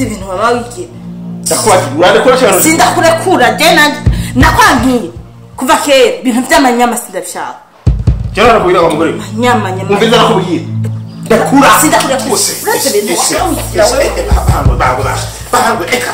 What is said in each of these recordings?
Si ibintu mama wigira. Ndakwati urandekura cyane. Sindakurekura je nakwankiye kuva kera ibintu vy'amanyama sindabishaka. Cyane nakubwira wa mugore. Nyama nyama. Umviriza nakubwira. Ndakura. Sindakurekura. Uretse ibintu Bango bango eka.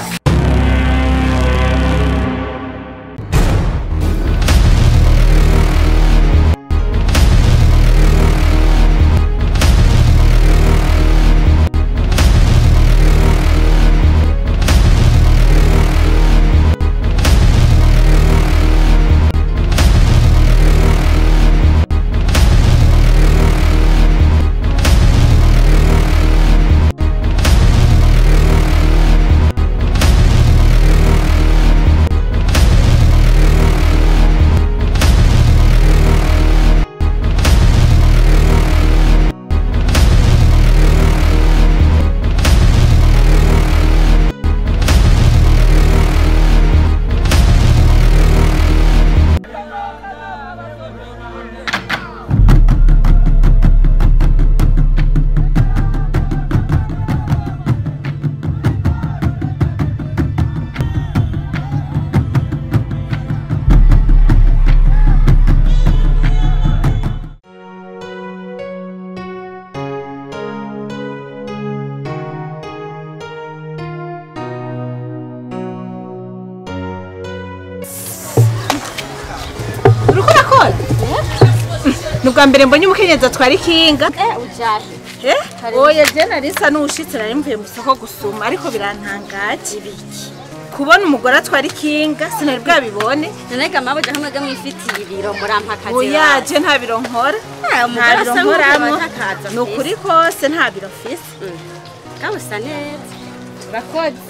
Nubwa mbere mbonye umukenyezi atwara ikinga. Ujahe. Oya je narisa n'ushitse nari mvuye mu soko gusuma ariko birantangaje ibiki. Kubona umugore atwara ikinga sinari bwabibone. Nonega mabuja hamwe gamwifitiye ibiro murampakazi. Oya je nta biro nkora. Nta biro nkoramo. Nukuri kose nta biro mfise. Kabusa neza. Urakoze.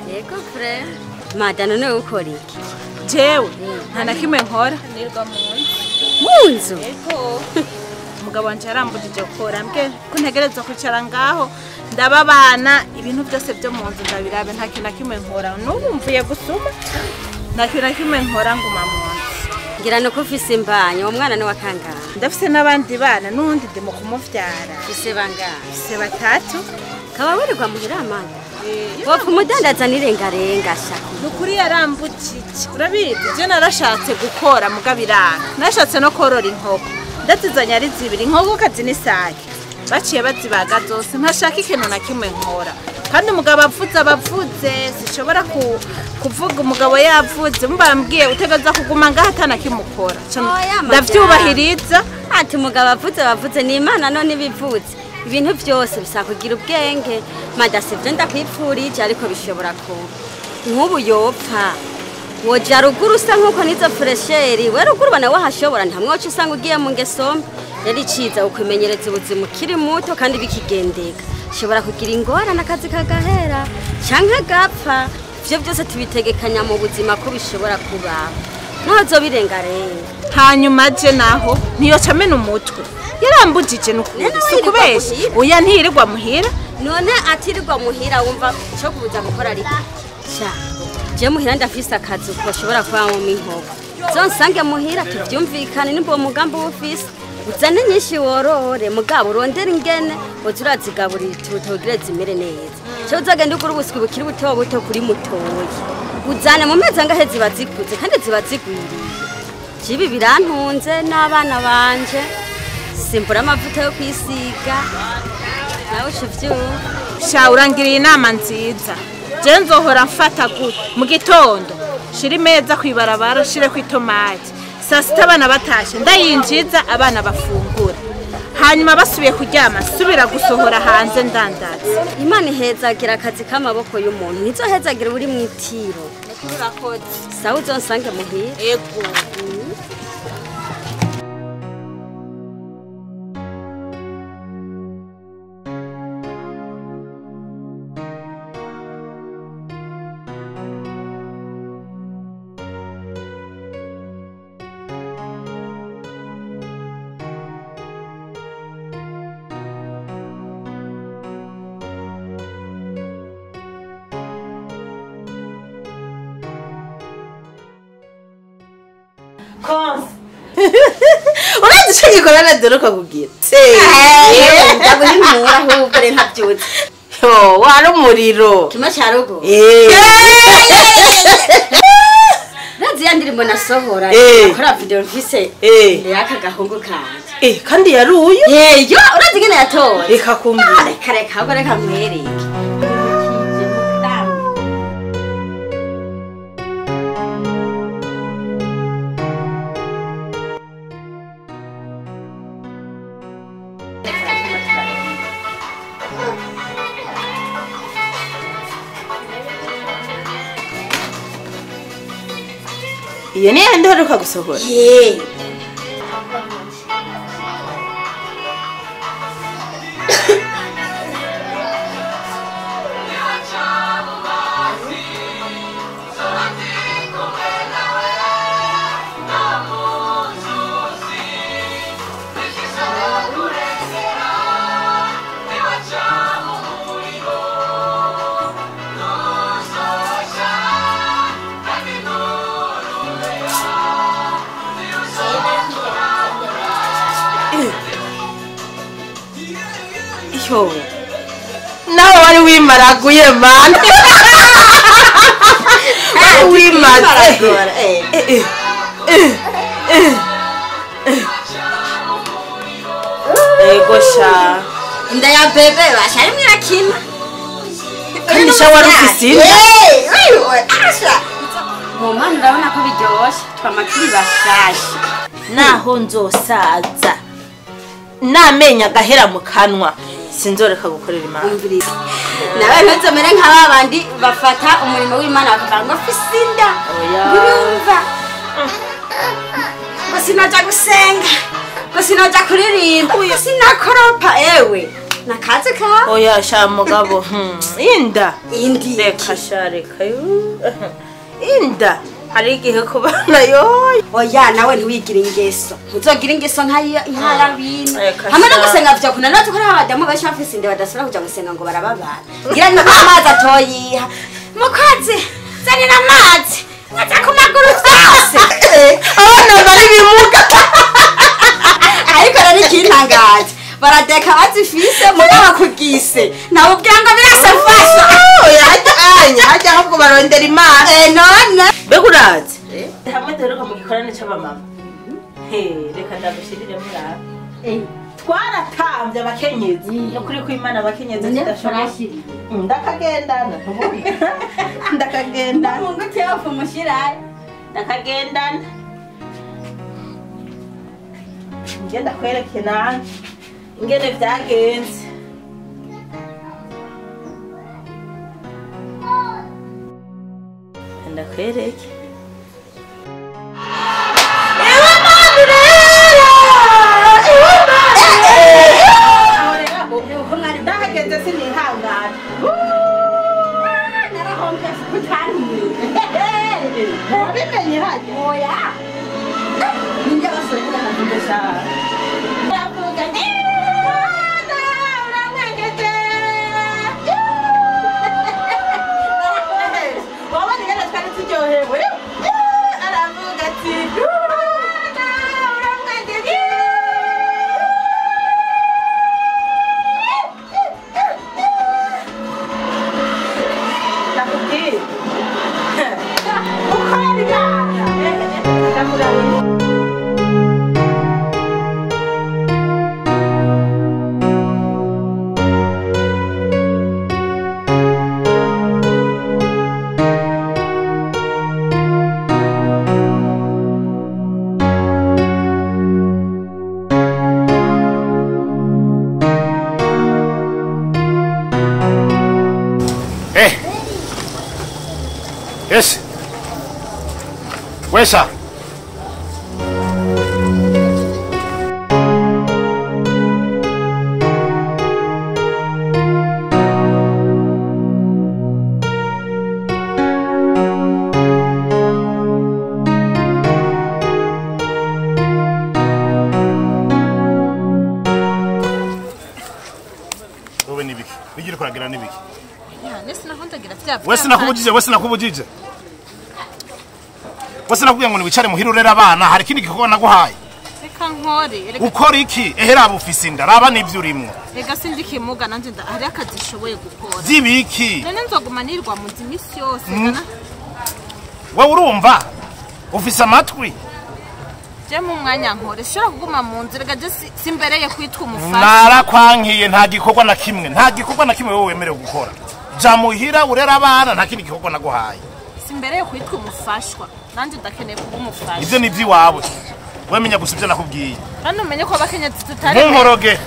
Yego frère. Madana none ukora iki? Jewe nta na kimwe nkora nirwa mu nzu. Yego. Umugabo wanje yarambujije gukora mbwe ko ntegerezwa kwicara ngaho ndababana ibintu byose byo mu nzu ndabirabe nta kintu na kimwe nkora. N'ubu mvuye gusuma nta kintu na kimwe nkora nguma mu nzu. Ngira no kufise imbanyo uwo mwana ni wakangana. Ndafise n'abandi bana n'undi ndimo kumuvyara. Ufise bangana? Ufise batatu. Kaba wirirwa muhira amana. Wopfa umudandaza nirengarenga shaka. Nukuri yarambujije. Urabizi je narashatse gukora mugabirana. Nashatse no korora inkoko. Ndazizanye ari zibiri inkoko kazi n'isake. Baciye bazibaga zose ntashaka ikintu na kimwe nkora. Kandi umugabo avuze abavuze sishobora kuvuga umugabo yavuze mbambwiye utegaza kuguma ngaha atana kimukora. Ndavyubahiriza. Ati umugabo avuze abavuze ni Imana none bivuze. Ibintu byose bisaba kugira ubwenge. Madasevye ndakwipfurije ariko bishobora kuba. Nk'ubu yopfa woja ruguru usa nkuko nizo fresheri we ruguru bana wahashobora nta mwoco usanga ugiye mu ngeso yari ciza ukwimenyereza ubuzima ukiri muto kandi bikigendeka. Shobora kugira ingorane akazi kagahera canke gapfa. Ivyo byose tubitegekanya mu buzima ko bishobora kuba. Naho zobirengarenga. Hanyuma je naho ntiyoca amena umutwe. Yarambujije nukuri sukubesha. Oya ntirirwa muhira. None atirirwa muhira wumva cyo kubuza gukora ari sha. Je muhira ndafise akazi ko shobora kuba mu inkoko. Zonsange muhira tuvyumvikane nimbo mugambi ufise. Uzane nyinshi worore mugabo urondera ingene uzurazigaburira tutogire zimere neza. Cyo uzagenda ugura ubuswi bukiri buto buto kuri mutoyi. Uzane mu mezi angahe ziba zikuze kandi ziba zigwiriye. Jibi birantunze n'abana banje. Simbura amavuta yo kwisiga. Nawe ushivyo. Sha urangiriye inama nziza. Je nzohora mfata gute mu gitondo. Shira imeza kwibarabara shire kwitomati. Saa sita abana batashe ndayinjiza abana bafungura. Hanyuma basubiye kuryama subira gusohora hanze ndandaza. Imana ihezagira akazi k'amaboko y'umuntu. Ntizohezagira uri mwitiro. Urakoze. Sawa uzonsange muhira. Yego. Urazi ico gikorana duheruka kugira? Ndaguha inkura ahubwo rero ntabyutse. Yo, wari umuriro. Kimwe ca ruguru. Urazi ya ndirimbo nasohora nakora video mfise imbere y'aka gahungu kanje. Kandi yari uyu? Yo, urazi ingene yatoye? Reka kumbwira. Reka reka ahubwo reka nkwereke. Iyo ni yandi uheruka gusohora? Yo. Nawe wari wimaraguye man. Wari wimaze. Ego sha. Inda ya bebe basha arimwo irakina. Kandi sha wari ufise inda. Asha. Mama ndabona ko biryoshe twama turi bashasha. Naho nzosaza. Namenya agahera mu kanwa. Sinzoreka gukorera Imana. Nawe ntuzomere nka babandi bafata umurimo w'Imana bakavuga ngo mfise inda. Urumva? Ngo sinaja gusenga, ngo sinaja kuririmba, ngo sinakoropa ewe. Nakaze ka? Oya sha mugabo. Inda. Indi. Reka sha reka. Inda. Hari igihe kubana yo. Oya nawe ntiwigira ingeso. Ntuzogira ingeso nk'ayabina. Hamwe no gusenga vyo kuna natwe ko abadamu benshi bafise inda badasubira kuja gusenga ngo barababara. Ngira ni amazi atoyiha. Mukozi, zanira amazi. Nkaza ku maguru vyose. Abana bari bimuga. Ariko rero ikintangaje. Baradeka bazifise mugabo bakugise. Nawe ubwira ngo birasafasha. Oya hajya anya hajya ahubwo barondera Imana. None. Mbega urazi? Hamwe duheruka mu gikorane c'abamama. Reka ndagushirire murabe. Twaratambye abakenyezi. Nukuri ko Imana abakenyezi tudashobora. Ndakagendana. Ndakagendana. Mungu teofu mushiraye. Ndakagendana. Ngenda kwereke nanje ingene vyagenze. Ndakwereke. Ewe Mana rero! Ewe Mana! Ndahageze sinihangana. Narahombye kutaniye. Wabimenye hajya? Oya. Ninjye basore kugira Ndavuga nti Mana uramwengeje. Wabona ingene twari turyohewe. Aravuga ati Mana uramwengeje. Ndakubwira. Ukorera Imana. Ndakurahiye. Yes. Wesa. Wowe nibiki? Bigira kuragira nibiki? Wese nakubujije, wese nakubujije. Wese nakubwiye ngo niwicare muhira urera abana, hari ikindi gikorwa naguhaye. Reka nkore. Ukora iki? Ehera ufise inda, raba n'ivyo urimwo. Reka sindi kimuga nanje hari akazi nshoboye gukora. Zibiki? None nzoguma nirwa mu nzu imisi yose. Wewe urumva? Ufise amatwi? Je mu mwanya nkore, shobora kuguma mu nzu reka je simbereye kwitwa umufasha. Narakwankiye nta gikorwa na kimwe, nta gikorwa na kimwe wewe wemerewe gukora. Ja muhira urera abana nta kindi gikorwa naguhaye. Simbereye kwitwa umufashwa, nanje ndakeneye kuba umufasha. Ivyo ni ivy'iwawe. Wemenya gusa ivyo nakubwiye. Kandi umenye ko abakenyezi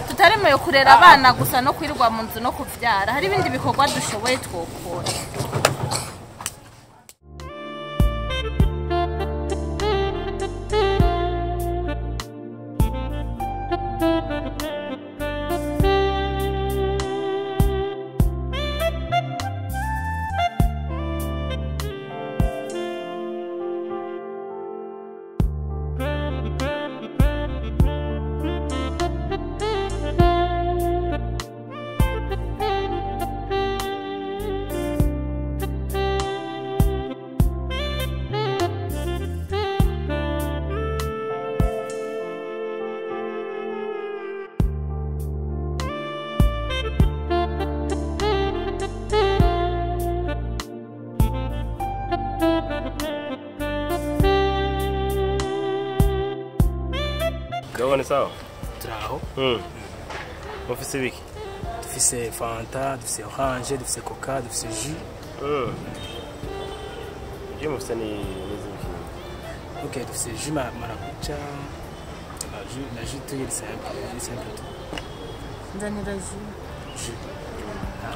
tutaremewe kurera abana gusa no kwirwa mu nzu no kuvyara. Hari ibindi bikorwa dushoboye twokora. Ndabona sawa? Turaho. Mufise biki? Dufise Fanta, dufise Orange, dufise Coca, dufise jus. Je mufise ni zibiki? Ok, dufise jus maracuja. La jus tout est simple tout. Nzanira jus. Jus.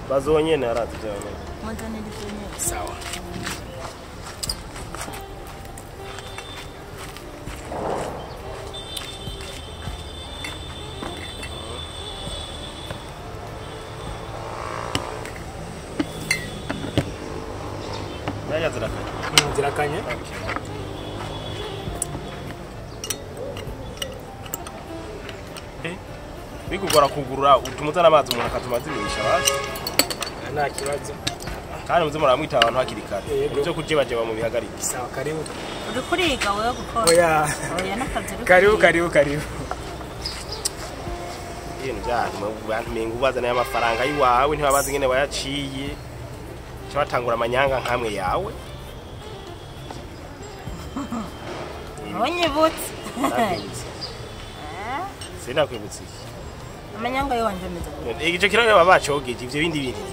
Bazonyene arazi byawe. Mwanzanira ivyo nyene. Sawa. Zirakanye. Okay. Bikugora kugurura utumuzana amazi umuntu akatuma azimisha basi. Nta kibazo. Kandi muze muramwita abantu hakiri kare. Ibyo kujebajeba mu bihagarike. Sawa, karibu. Uri kuriga wewe gukora? Oya. Oya nakazi uri. Karibu karibu karibu. Ibintu byanyu bantu mengo ubazana y'amafaranga yiwawe ntibabazi ngene bayaciye. Batangura amanyanga nkamwe yawe. Onyibutse. Sinakwibutse iki? Amanyanga yo wanje meza. Igice kirayo baba bacogeje ivyo bindi bindi.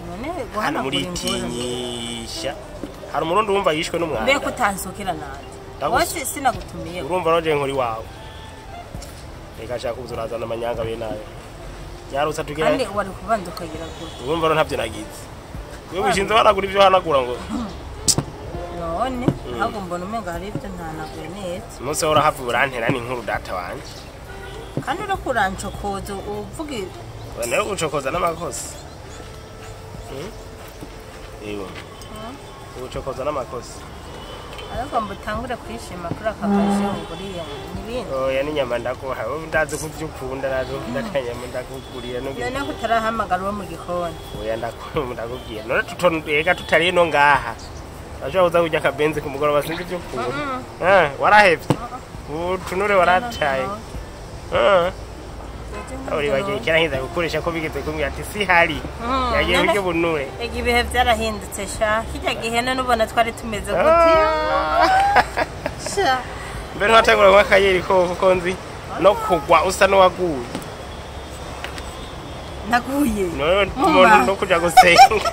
None guhana muri tinyisha. Hari umurundi wumva yishwe n'umwana. Mbere kutansukira nanje. Wose sinagutumiye. Urumva roje nkuri wawe. Reka shaka kuzurazana amanyanga be nayo. Nyarutsa tugera. Kandi wari kubanza ukagira gute? Urumva ro ntavyo nagize. Wewe ushinze banagura ivyo hanagura ngo. None ahubwo mbona umenga hari ibyo ntanaguye neza. Umunsi wora hafi urantera ni inkuru data wanje. Kandi uri kurancokoza uvuga nawe ucokoza n'amakosa. Yego. Ucokoza n'amakosa. Ariko mbutangure kwishima kuri aka kaje nguriye nibindi. Oya ni nyama ndaguha. Ndazi kuvyukunda nazo ndakanyama ndakugurira no. None ko utarahamagara uwo mu gikoni. Oya ndakubwira. None tutoneka tutari no ngaha. Ashobora kuza kurya akabenzi ku mugoroba sinzi ivyo ukunda. Warahevye. Utunure warataye. Uri bagiye kera gukoresha ko bigeze kumbwira ati si hari. Yagiye buryo bunure. Ega ibihe byarahindutse sha. Kijya gihe none ubona twari tumeze gute? Sha. Mbere natangura kwa kayeri ko kuko nzi no kugwa usa n'uwaguye. Naguye. None umuntu no kuja gusenga.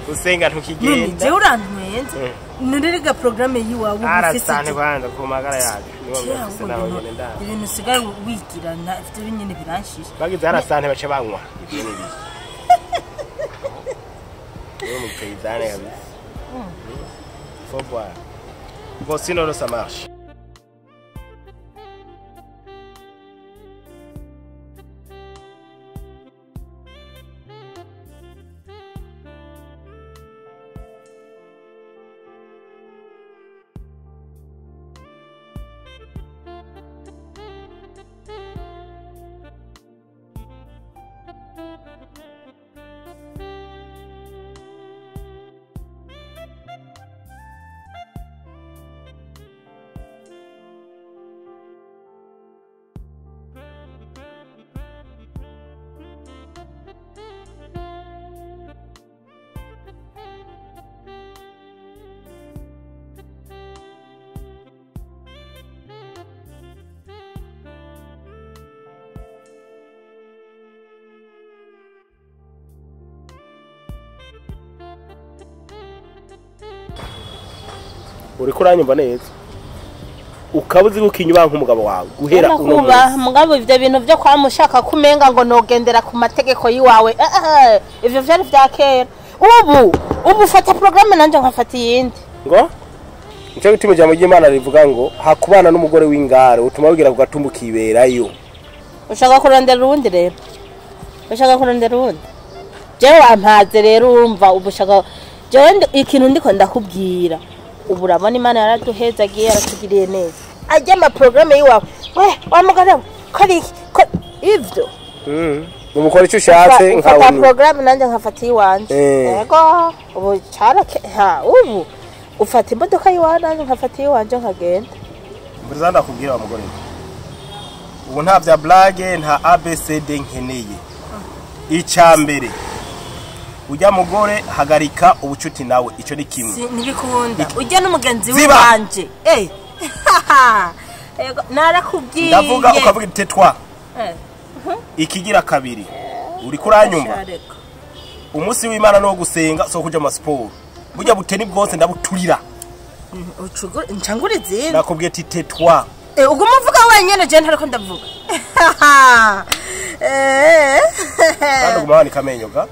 Gusenga ntukigenda. Je urantwenze. Nuririga programme yiwawe ufise. Arasane kwanza ku magara yacu. Niba ufise naho nyene ndana. Ibintu usigaye wigirana ivyo binyene biranshisha. Bagize arasane bace banywa. Ibyo ni bibi. Yo mu paysanne kabisa. Faut boire. Bon, sinon ça marche. Uriko uranyumva neza? Ukabuzi gukinyuba nk'umugabo wawe guhera uno munsi. Mugabo ivyo bintu byo kwamushaka kumenga ngo nogendera ku mategeko yiwawe. Ivyo vyari vya kera. Ubu ufata programme nanje nkafata iyindi. Ngo nico gituma ijambo ry'Imana rivuga ngo hakubana n'umugore w'ingare utuma wigira ku gatumba ukiberayo. Ushaka kurondera uwundi rero? Ushaka kurondera uwundi? Jewe wampaze rero urumva ubushaka jewe ikintu ndiko ndakubwira. Ubu urabona Imana yaraduhezagiye yaratugiriye neza. Ajya ama programme yiwawe. We wa mugore kora iki ivyo. Umukora icyo ushatse nkawe. Ufata programme nanje nkafata iwanje. Yego ubu carake ha ubu ufata imodoka yiwawe nanje nkafata iwanje nkagenda. Mbere ndakubwira wa mugore. Ubu nta vya blague nta ABCD nkeneye. Icambere ujya mugore hagarika ubucuti nawe ico ni kimwe. Nibikunda ujya n'umugenzi wanje. Yego narakubwiye. Ndavuga ukavuga itetwa. Ikigira kabiri. Uriko uranyumva? Umunsi w'Imana no gusenga so kuja mu sport. Burya buteni bwose ndabuturira. Ucugure ncangure izindi. Nakubwiye ati tetwa. Uguma uvuga wenyene je ntariko ndavuga. Kandi uguma wanika amenyo ga?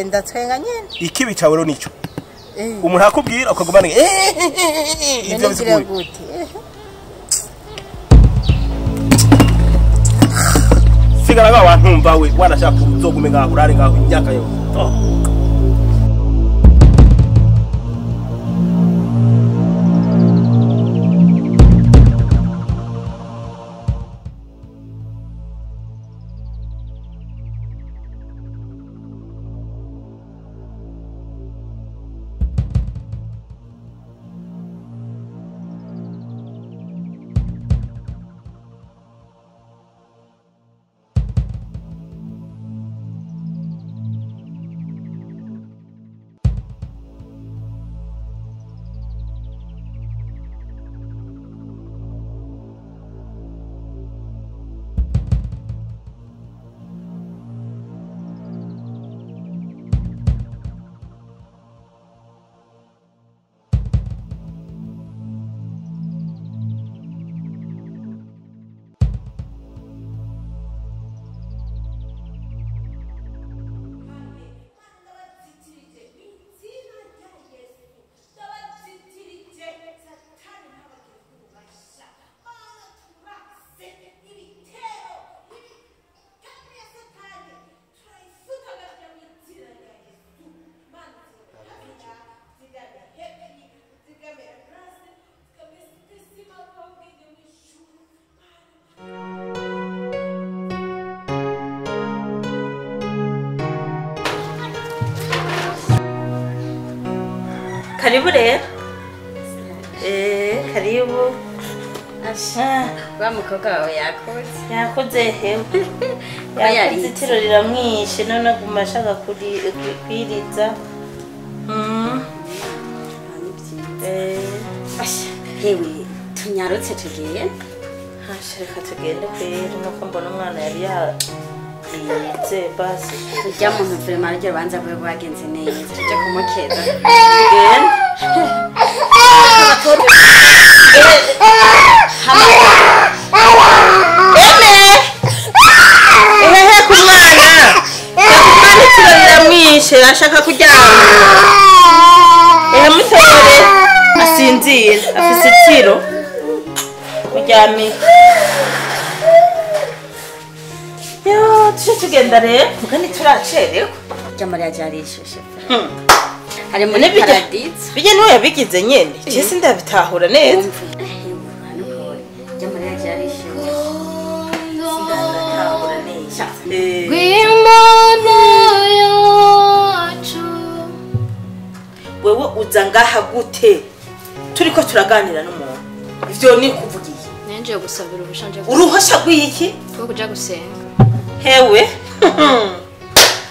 Ndatwenga nyene. Ikibi cawe rero nico. Umuntu akubwira ukagumana ivyo biziguye. Sigara ngaho wantumva we wanashaka uzogume ngaho urare ngaho imyaka yose. Karibu rero. Karibu. Asha, wa mukobwa wawe yakoze. Yakoze hewe. Yakoze itiro riramwishe none aguma ashaka kwiriza. Asha, hewe tunyarutse tugiye. Asha reka tugende kweri nuko mbona umwana yari yarize basi. Ujya muntu vraiment aryo rubanza rwe rwagenze neza. Tujye kumukeza. Tugende. Ehehe ku mwana. Umwana itiro riramwishe ashaka kuryama. Ehe mutere asinzira afise itiro. Uryamye. Yo, tuje tugenda rero. Muga ntituracererwa. Jamari yarishushe. Hari muri paradizo. Bijye niwe yabigize nyene. Je sindabitahura neza. Jamari yarishushe. Sindabitahura neza. Gwimana yacu. Wewe uza ngaha gute? Turiko turaganira n'umuntu. Ivyo ni kuvugiye. Nenje gusabira uruhusha. Uruhusha rw'iki? Rwo kuja gusenga. Hewe.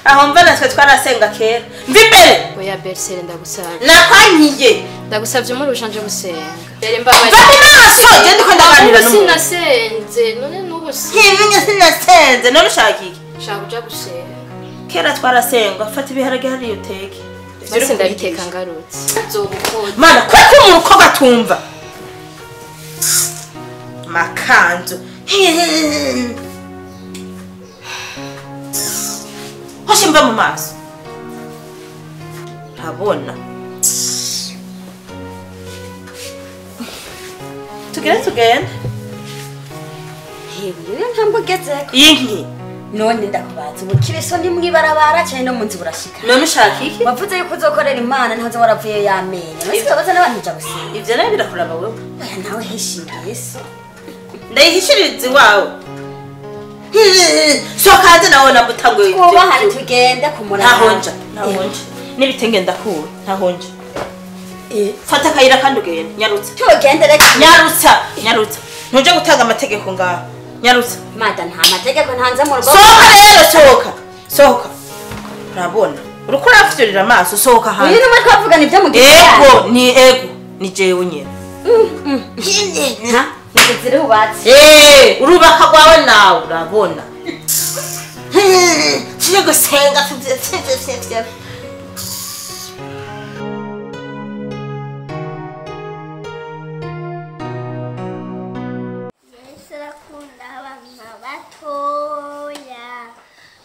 Aho mva natwe twarasenga kera. Mva imbere. Oya Bersere ndagusabye. Nakwankiye. Ndagusabye muri uruhusha nje gusenga. Rero mbabaye. Mva mu maso, je ndiko ndaganira n'umuntu. Sinasenze, none n'ubu Nkimenye sinasenze, none ushaka iki? Nshaka kuja gusenga. Kera twarasenga, fata ibiharage hariya uteke. Basi ndabiteka ngarutse. Nzobukora. Mana kuko umukobwa atumva. Makanzu. Hoshi mva mu maso. Ntabona. Tugere tugende. Hewe ntambo ugezeko. Inki. None ndakubaza ubu kibeso ni mwibarabara cyane no munzi burashika. None ushaka iki? Wavuze yuko uzokorera Imana ntazo waravuye yamenye. None sikabaza n'abantu nja gusenga. Ivyo nawe birakuraba wewe. Oya nawe heshinga Yesu. Ndayihishiriza iwawe. Soka hanze nawe namutanguye. Twubahane tugende kumuraba. Ntahonja, ntahonja. N'ibitenge ndakura, ntahonja. Fata akayira kandi ugende, nyarutsa. Tugende reka. Nyarutsa, nyarutsa. Ntuje gutanga amategeko ngaha. Nyarutsa. Mada nta mategeko ntanze mu rugo. Sohoka rero, sohoka. Sohoka. Urabona. Uriko urafyurira amaso, sohoka hanze. Uyu numwe twavugana ibyo mu gitanda. Ego, ni ego, ni jewe nyene. Ha? Nigezire ubatse. Urubaka rwawe nawe urabona. Tuje gusenga tuvye. Yesu arakunda abana batoya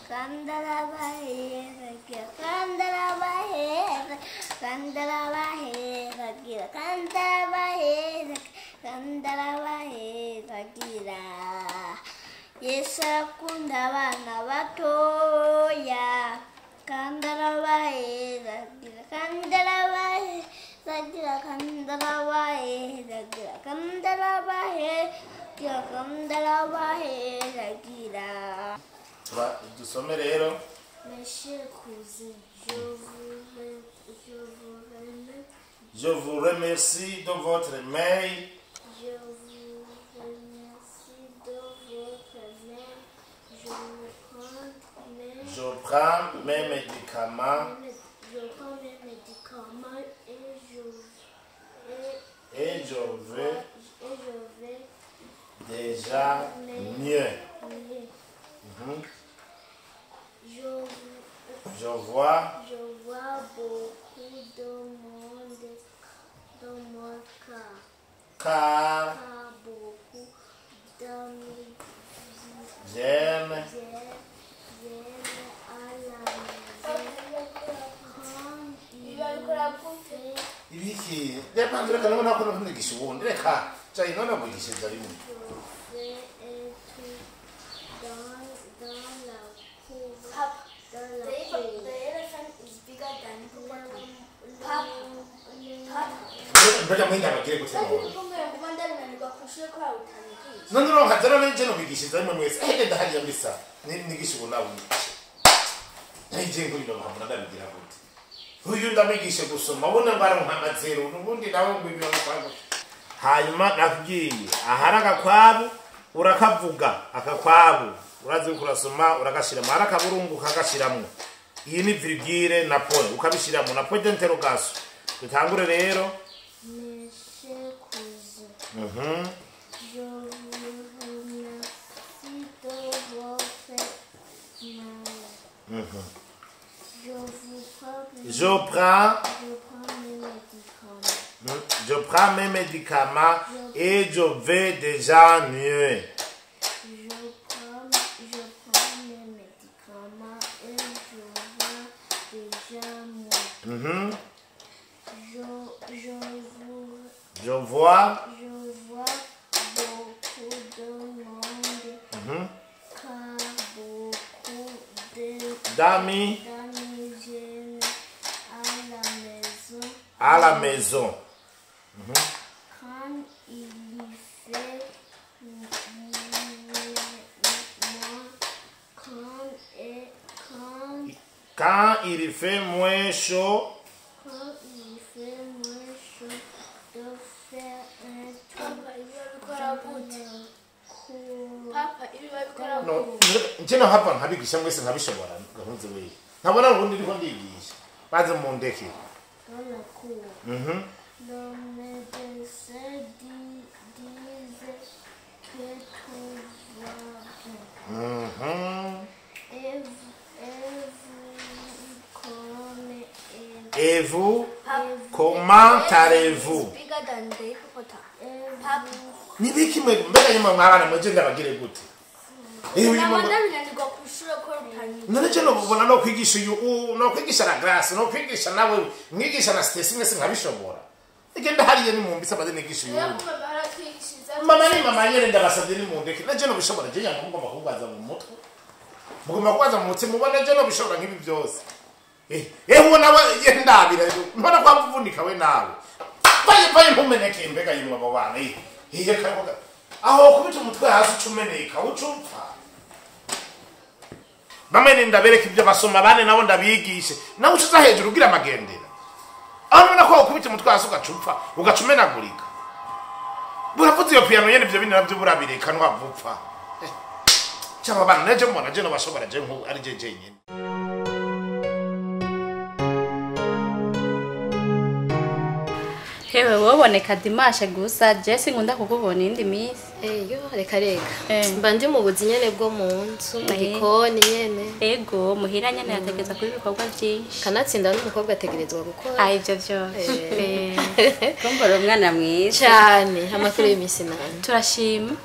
kandi arabaheragira kandi arabahera kandi arabaheragira kandi arabahera kandi arabaheragira. Yesu arakunda abana batoya kandi arabaheragira kandi arabaheragira kandi arabaheragira kandi arabaheragira kandi arabaheragira. Dusome rero. Mes chers cousins, je vous remercie de votre mail. Je vous remercie de votre mail. Je prends mes médicaments. Je prends mes médicaments et je vais déjà mieux. Je vois beaucoup de monde dans mon car. Car beaucoup d'amis viennent à la maison quand il fait. Ibiki, reka reka nabona ko nkundigisha ubundi reka cyayi none mugishiriza rimwe. Je vais être dans la cour. Dans la cour. The elephant is bigger than Papa. Mbega muhinga bagire gute none? None uronka zero nje nubigishiriza rimwe mwese. Ehede ndahariya mbisa nigisha ubu nawe nje nkurira nkabona ndabigira gute. Uyu ndamigishe gusoma ubona baronka amazero nubundi nawe ngo ibyo bakwago. Hanyuma nakubwiye ahari agakwabu urakavuga akakwabu urazi kurasoma uragashiramo ahari akaburungu ukagashiramo. Iyi ni virgule na point ukabishiramo na point d'interrogation. Dutangure rero. Mes chers cousins, je vous remercie de votre mail. Je prends mes médicaments. Je prends mes médicaments et je vais déjà mieux. Je prends mes médicaments et je vais déjà mieux. Je vois beaucoup de monde car beaucoup d'amis viennent à la maison. À la maison. Quand il fait moins, quand il fait moins chaud, quand il fait moins chaud, de faire un tour dans la cour. Papa, ibi babikora No, nje no hapa nkabigisha mwese nkabishobora gahunze wewe. Ntabona ubundi ndiko ndigisha. Baze mundeke. Dans la cour. Le médecin disait que tout va bien. Et vous, comment allez-vous? Nibiki mwe mbega nyuma mwabana mweje ndabagire gute? None je no ubona no kwigisha uyu no kwigisha na Grace no kwigisha nawe mwigisha na Stacy mwese nkabishobora. Igenda hariye ni mumbisa baze nigisha uyu. Mama ni mama yere ndabasabye ni mundeke naje no bishobora je yanga mugomba kubaza mu mutwe. Mugomba kubaza mu mutima ubona je no bishobora nk'ibi byose. Ubona yendabira mbona kwa mvunika we nawe. Baye mpumeneke mbega yimwe abo bana. Hiye kaboga. Aho kubita umutwe hasi ucumeneka ucupfa. Bamene ndabereka ibyo basoma bane nabo ndabigishe. Nawe ucuza hejuru ugira amagendera. Aho nona ko kubita umutwe hasi ugacupfa ugacumenagurika. Buravuze iyo piano yene ibyo bindi nabyo burabireka nwavupfa. Cyaba bana neje mbona je no bashobora je nko ari je je nyene. Hewe woboneka dimashe gusa Jesse ngunda kukubona indi minsi. Yo reka reka. Mba ndi mu buzi nyene bwo mu nzu mu gikoni nyene. Ego muhira nyene yategeza kuri ibikorwa byinshi. Kanatsinda n'umukobwa ategerezwa gukora. Ah ivyo byose. Kumbura umwana mwiza. Cyane amakuru y'imisi nani. Turashima.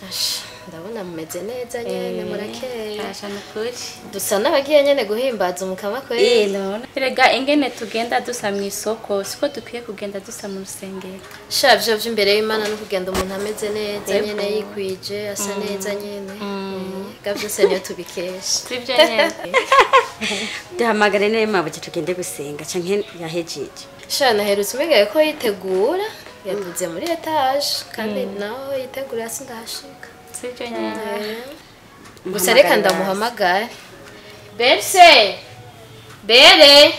Ash ndabona mumeze neza nyene murakeye. Ashana kuri. Dusa n'abagiye nyene guhimbaza umukama kweri. None erega ingene tugenda dusa mu isoko siko dukwiye kugenda dusa mu rusengero. Sha byo by'imbere y'Imana no kugenda umuntu ameze neza nyene yikwije asa neza nyene. Ga byose niyo tubikesha. Sivyo nyene. Duhamagare naye mabuye tugende gusenga canke yahejeje. Sha naherutse umengaye ko yitegura yaduze muri etage kandi naho yitegura sindahashika. Sivyo nyene. Gusa reka ndamuhamagara. Berse. Bere.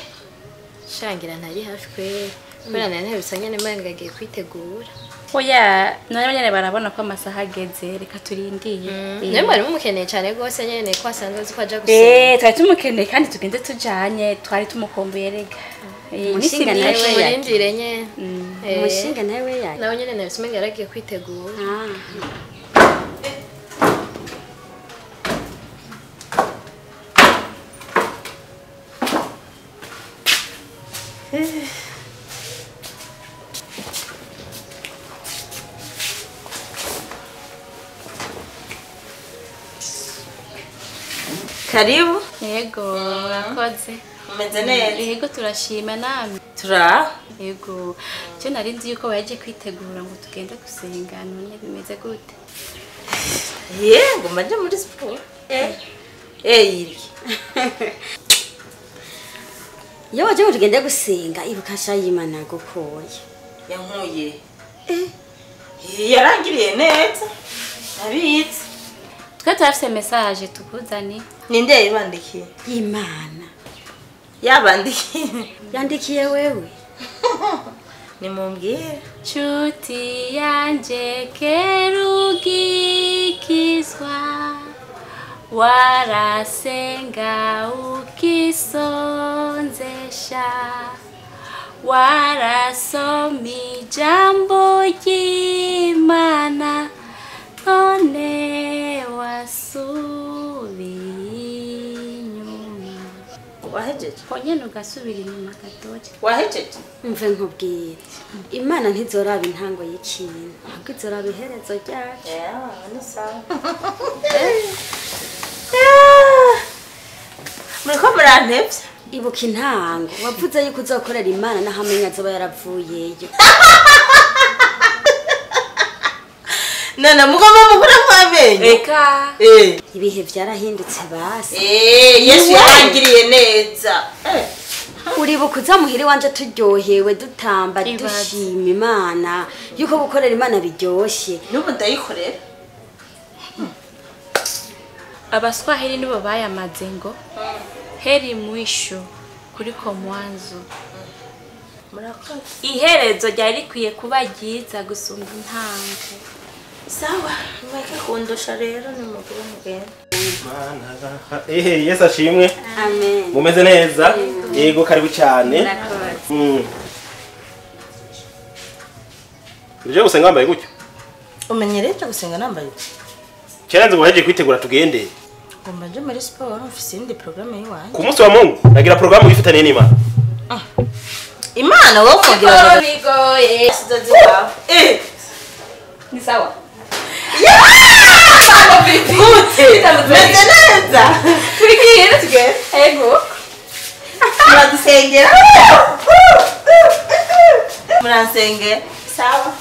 Shangira ntari hafi kweri. Kubera nari ntabisa nyene manga agiye kwitegura. Oya, none nyene barabona ko amasaha ageze reka turindiye. Nawe mwari mumukeneye cyane gose nyene ko asanzwe azi ko aja gusenga. Twari tumukeneye kandi tugende tujanye, twari tumukombuye rega. Umushinga nawe murindire nyene. Umushinga nawe yaje. Nawe nyene nabisa umenga yaragiye kwitegura. Karibu. Yego, murakoze. Umeze neza. Yego turashima namwe. Tura. Yego. Cyo nari nzi yuko baje kwitegura ngo tugende gusenga none bimeze gute? Yego, maje muri sport. Iri. Iyo waje tugende gusenga ibuka shayimana gukoye. Yankuye. Yarangiriye neza. Nabitse. Twe turafise message tukuzani. Ninde yabandikiye? Imana. Yabandikiye. Yandikiye wewe. Nimumbwire. Chuti yanje kerugikizwa warasenga ukisonzesha warasoma ijambo ry'Imana none wasubiye inyuma. Wahejeje? Onyene ugasubira inyuma gatoya. Wahejeje? Mve nkubwire. Imana ntizoraba intango y'ikintu, ahubwo izoraba iherezo ryacu. Ni sawa. Muriko murantevye? Ibuka intango wavuze yuko uzokorera Imana naho amenya azoba yaravuyeyo. Nana mugomba mukura mwamenye. Eka. Ibihe vyarahindutse basi. Yesu yarangiriye neza. Uribuka uza muhiri wanje turyohewe dutamba dushima Imana yuko gukorera Imana biryoshe. N'ubu ndayikorera. Abaswahili nibo bayamaze ngo heri mwisho kuliko mwanzo. Murakoze. Iherezo ryari rikwiye kuba ryiza gusumba intango. Sawa, mweke kundusha rero ni mugire mugende. Yesu ashimwe. Amen. Mumeze neza? Yego karibu cyane. Uje gusenga wambaye gutyo? Umenyereye gusenga nambaye. Cyaranze ngo waje kwitegura tugende. Ngomba nje muri siporo mfise indi programme yiwanje. Ku munsi wa Mungu nagira programme yifitaniye n'Imana. Imana wowe kugira bigoye. Eh. Ni sawa. Gute? Meze neza. Turikiye tugende. Ego. Muradusengera. Muransengera. Sawa.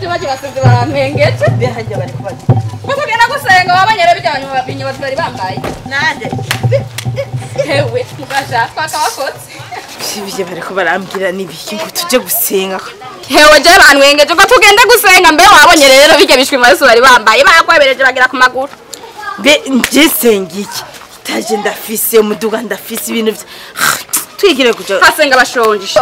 Baje barampengeje bihajya bari kubaza kugenda gusenga wabanyera bijyanye binyobwa bari bambaye nande hewe mugasha twakabakotse ibyo bari ko barambwira nibiki ngo tuje gusenga hewe je banwengeje ko tugende gusenga mbe wabonye rero bijya bishwe maso bari bambaye bakwebereje bagira ku maguru mbe nje senga iki itaje ndafise umuduga ndafise ibintu twigire kuja hasenga bashonje.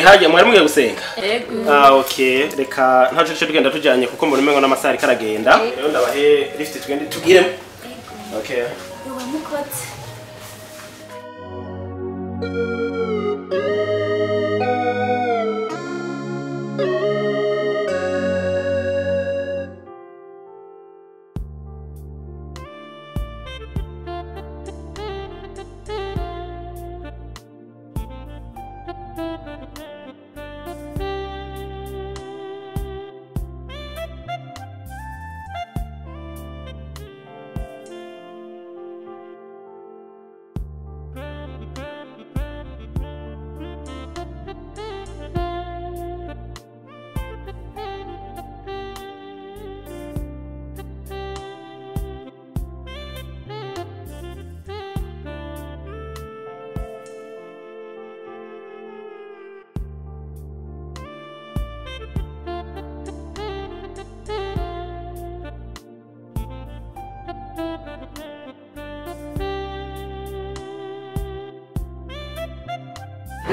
Haje mwari mugiye gusenga. Ego. Ah okay, reka ntaco cyo tugenda tujanye kuko mbona umengo n'amasaha ariko aragenda. Rero ndabahe lift tugende tugire. Okay. Yoba mukotse.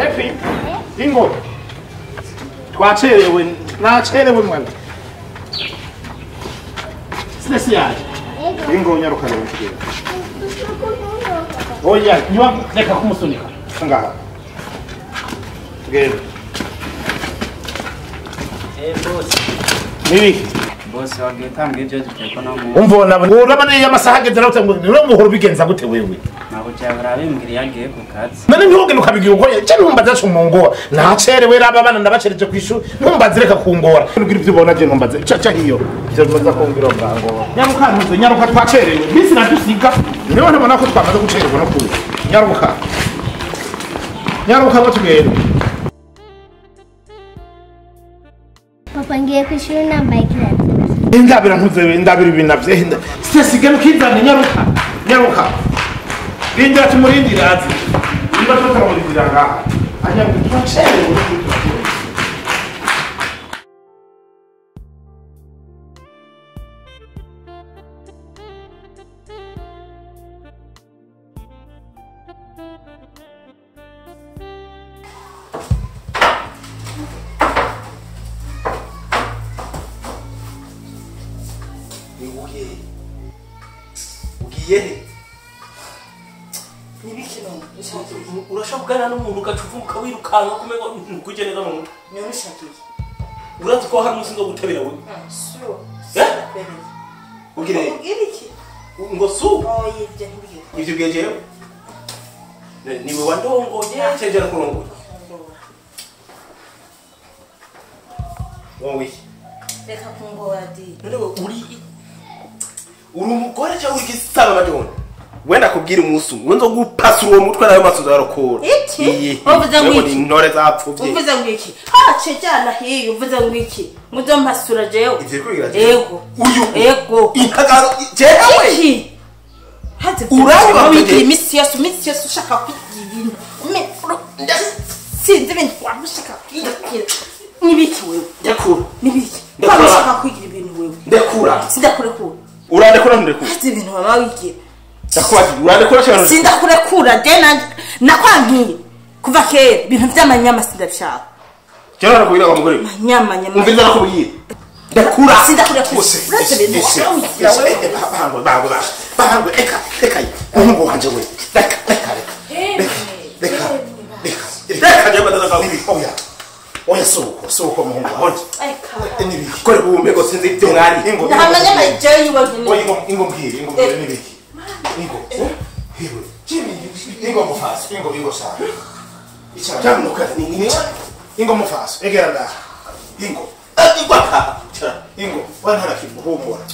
Efi, ingo. Twacherewe, nacherewe mwana. Sisi yaje. Ingo nyaruka rero kigera. Oya, nywa reka kumusunika. Ngaha. Tugende. Boss. Nibi. Boss wagiye tambwe ibyo duteko no mu. Umvona urabana y'amasaha ageze nawe ngo niwe muhoro bigenza gute wewe. Ntabwo cyabura bimbwira yagiye ku kazi. None ntugende ukabigira uko cyane ntumbaza cyo mungora. Nacerewe raba abana ndabacereje kwishu ntumbaze reka kungora. Nubwira ibyo ubona je ntumbaze. Cha cha hiyo. Ibyo bimaze kumbwira bwango. Nyaruka ntuze nyaruka twacerewe. Bisi nadusiga. Niwe ntabona ko twamaze gucererwa no kuza. Nyaruka. Nyaruka ngo tugende. Papa ngiye kwishuri nambaye ikirato. Ndabira ntuze ndabira ibintu navye. Sisi genda ukizane nyaruka. Nyaruka. Rindira tumurindira azi. Niba tutaramurindira ngaha. Anyaruka twacerewe. Ugiye urashaka kuganira n'umuntu ugacuvuka wirukanka kumengo ntukujye neza mu mutwe. None ushakiye. Urazi ko hari umunsi nzogutabira wewe. Sure. Ugire iki? Ngo su. Oye, ibyo ntibyo. Ibyo bwejeyo? Niwe wandongoye cyangwa kurongoye? Wowe. Reka kungora di. None uri umugore cyangwa uri gisaba madone? Wenda kubwira umunsi umwe nzo gupasura uwo mutwe nayo maso zarokora. Iki? Uvuze ngo iki? Intore zapfuvye. Uvuze ngo iki? Ha cejana hiyo uvuze ngo iki? Muzo mpasura jewe. Ivyo kubigira jewe. Ego. Uyu. Ego. Intagaro jewe. Iki? Haze Uranywa wigira imisi yose ushaka kwigira ibintu. Sinzi ibintu ushaka kwigira. Nibiki wewe? Ndakura. Nibiki? Ushaka kwigira ibintu wewe. Ndakura. Sindakurekura. Urandekura ndekura. Haze ibintu mama wigira. Ndakubaza urandekura cyane. Sindakurekura je nakwankiye kuva kera ibintu by'amanyama sindabishaka. Cyane nakubwira wa mugore. Manyama nyama. Umviriza nakubwira. Ndekura. Sindakurekura. Uretse ibintu wawigira wewe. Bangwe bangwe bangwe eka eka umuhungu wanje we. Reka reka reka. Reka reka. Reka je badala oya. Oya soko soko muhungu wanje. Eka. Nibiki. Kore bumbe sinzi ibyo mwari. Ingo. Nta manyama jewe yiwe nkeneye. Ingo ingo mbwire ingo mbwire nibiki. Ingo. Hewe. Jimmy ingo mufasi ingo ingo sana. Icara. Cyangwa ni Ingo mufasi egera ndaha. Ingo. Igwaka. Ingo wana kimuhumura.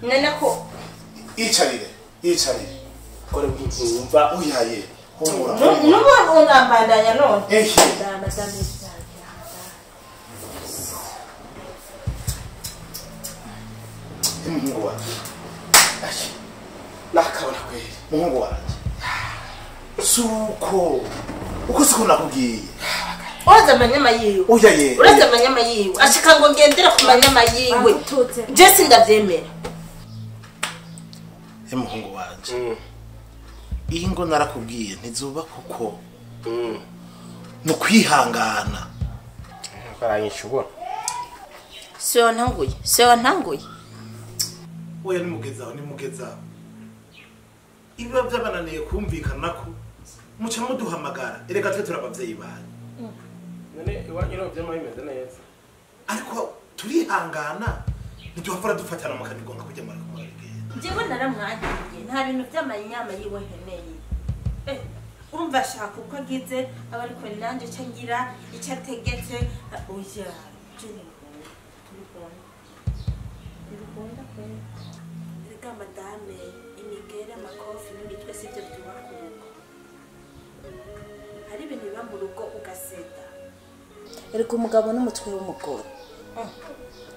None ko Icarire icarire. Kore bumva Oyaye humura. nubu unambandanya none. Ehe. Muhungu wanje. Nakabona kweli. Muhungu wanje. Suko. Uko siko nakubwiye. Uraza amanyama yiwe. Oyaye. Uraza amanyama yiwe. Ashika ngo ngendera ku manyama yiwe. Je sindavyemera. Muhungu wanje. Iyi ngo narakubwiye ntizuba kuko. No kwihangana. Karanyishubora. Siyo ntanguye. Siyo ntanguye. Oya nimugezaho nimugezaho. Ibiba byabananiye kumvikana ko muca muduhamagara erega twe turabavyeyi banyu. None iwanyu no byama bimeze neza. Ariko turihangana ntiduhafara dufatana mu kanigonga kujya mara kumara. Jewe naramwangiye nta bintu by'amanyama yiwe nkeneye. Urumva ashaka uko agize aba ariko nanje ca ngira icyo ategetse oya je ntibikunda kweli. Erega madame imigere amakofi n'imitwe sivyo byubaka urugo. Hari ibintu biba mu rugo ugaseta. Erega umugabo n'umutwe w'umugore.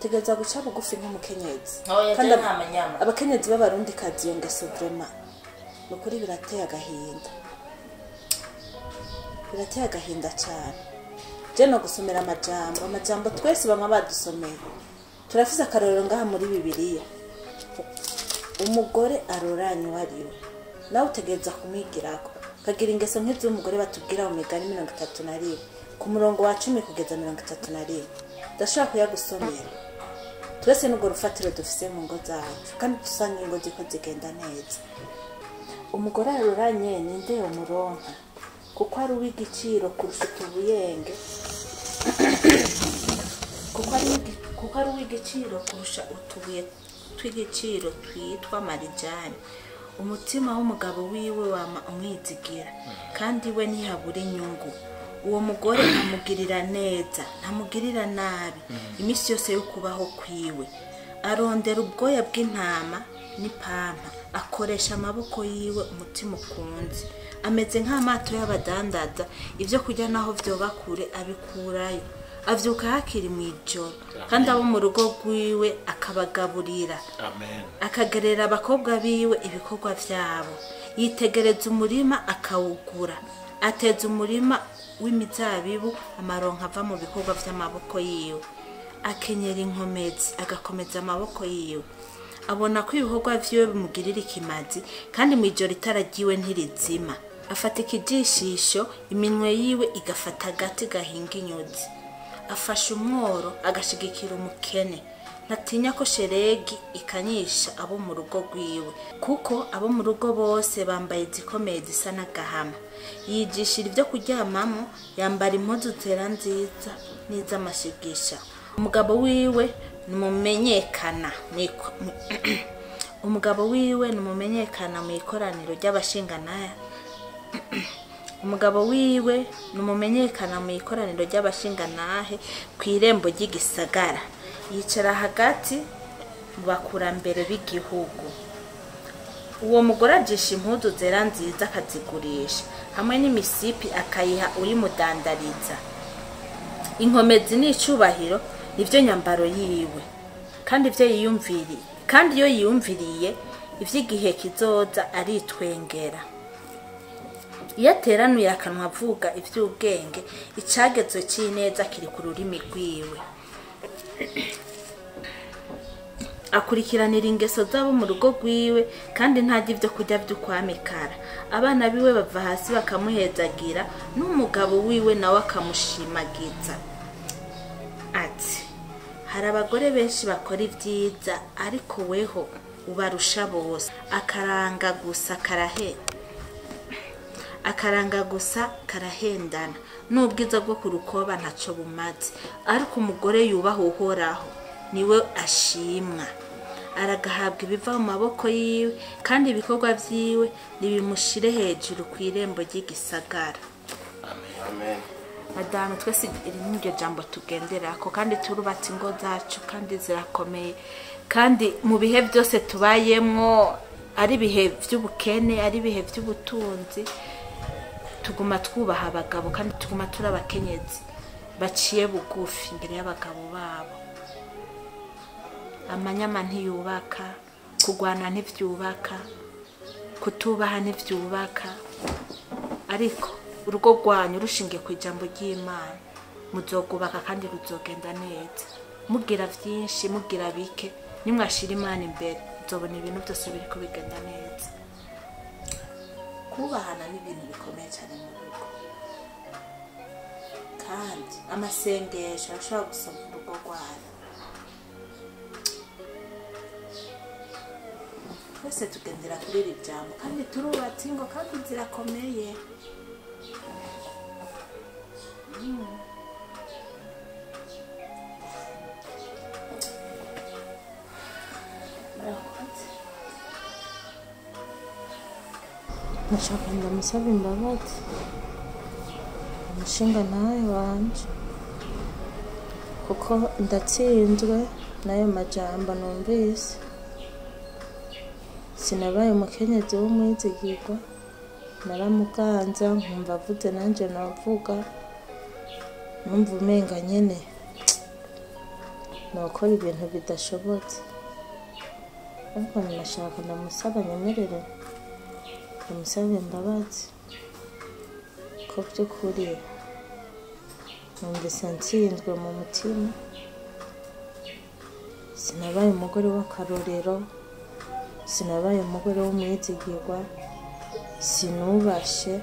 Tegereza guca bugufi nk'umukenyezi. Kandi nta manyama. Abakenyezi b'abarundi kazi iyo ngeso vraiment. Nukuri birateye agahinda. Birateye agahinda cyane. Je no gusomera amajambo, amajambo twese bamwe badusomeye. Turafise akarorero ngaha muri Bibiliya. Umugore aroranye wariwe. Nawe utegereza kumwigirako. Kagira ingeso nk'iz'umugore batubwira mu migani 31 ku murongo wa 10 kugeza 31. Ndashaka kuyagusomera. Twese n'ubwo rufatiro dufise mu ngo zacu kandi dusanga ingo ziko zigenda neza. Umugore aroranye ninde yomuronka kuko ari uw'igiciro kurusha utubuyenge. Kuko ari uw'igiciro kurusha utubuye tw'igiciro twitwa marijani. Umutima w'umugabo wiwe wama umwizigira kandi we ntihabura inyungu. Uwo mugore amugirira neza ntamugirira nabi iminsi yose yo kubaho kwiwe. Arondera ubwoya bw'intama n'ipampa, akoresha amaboko yiwe umutima ukunze. Ameze nk'amato y'abadandaza, ibyo kurya naho vyoba kure abikurayo. Avyuka hakiri mu ijoro kandi abo mu rugo rwiwe akabagaburira. Amen. Akagerera abakobwa biwe ibikorwa vyabo. Yitegereza umurima akawugura. Ateza umurima w'imizabibu amaronka ava mu bikorwa vy'amaboko yiwe. Akenyera inkomezi agakomeza amaboko yiwe. Abona ko ibikorwa vyiwe bimugirira ikimazi kandi mu ijoro itara ryiwe ntirizima. Afata ikijishisho iminwe yiwe igafata agati gahinga inyuzi. Afasha umworo agashigikira umukene. Ntatinya ko sheregi ikanyisha abo mu rugo rwiwe kuko abo mu rugo bose bambaye izikomeye zisa n'agahama. Yigishira ibyo kuryamamo, yambara impuzu zera nziza n'iz'amashigisha. Umugabo wiwe numumenyekana Umugabo wiwe numumenyekana mu ikoraniro ry'abashinganaya. Umugabo wiwe numumenyekana mu ikoraniro ry'abashinganahe ku irembo ry'igisagara. Yicara hagati mu bakurambere b'igihugu. Uwo mugore ajisha impuzu zera nziza akazigurisha hamwe n'imisipi akayiha uyimudandariza. Inkomezi n'icubahiro nivyo nyambaro yiwe. Kandi ivyo yiyumviriye, kandi iyo yiyumviriye ivy'igihe kizoza aritwengera. Iyo ateranuye akanwa avuga ivy'ubwenge, icagezwe c'ineza kiri ku rurimi rwiwe. Akurikiranira ingeso zabo mu rugo rwiwe kandi ntarya ibyo kurya by'ukwamikara. Abana biwe bava hasi bakamuhezagira n'umugabo wiwe nawe akamushimagiza. Ati Hari abagore benshi bakora ibyiza ariko weho ubarusha bose. Akaranga gusa karahe. Akaranga gusa karahendana. N'ubwiza bwo kurukoba ntaco bumaze. Ariko umugore yubaha Uhoraho niwe ashimwa. Aragahabwa ibiva mu maboko yiwe kandi ibikorwa vyiwe nibimushire hejuru ku irembo ry'igisagara. Amen. Madamu, twese iri niryo jambo tugenderako kandi turubatse ingo zacu kandi zirakomeye, kandi mu bihe byose tubayemwo, ari ibihe by'ubukene, ari ibihe by'ubutunzi, tuguma twubaha abagabo kandi tuguma turi abakenyezi baciye bugufi imbere y'abagabo babo. Amanyama ntiyubaka, kugwana ntivyubaka, kutubaha ntivyubaka, ariko urugo rwanyu rushingiye ku ijambo ry'Imana muzogubaka kandi ruzogenda neza. Mugira vyinshi, mugira bike, nimwashira Imana imbere muzobona ibintu byose biriko bigenda neza. Kubahana ni ibintu bikomeye cyane mu rugo, kandi amasengesho arashobora gusoma urugo rwanyu. Twese tugendera kuri iri jambo kandi turubatse ingo kandi zirakomeye. Nashaka ndamusaba imbabazi umushinga nawe wanje, kuko ndatsinzwe n'ayo majambo numvise. Sinabaye umukenyezi w'umwizigirwa, naramuganza nkumva avuze nanje navuga, numva umenga nyene nokora ibintu bidashobotse. Ariko nashaka ndamusaba nyemerere ndamusaba imbabazi, ko by'ukuri numvise ntsinzwe mu mutima. Sinabaye umugore w'akarorero, sinabaye umugore w'umwizigirwa, sinubashe,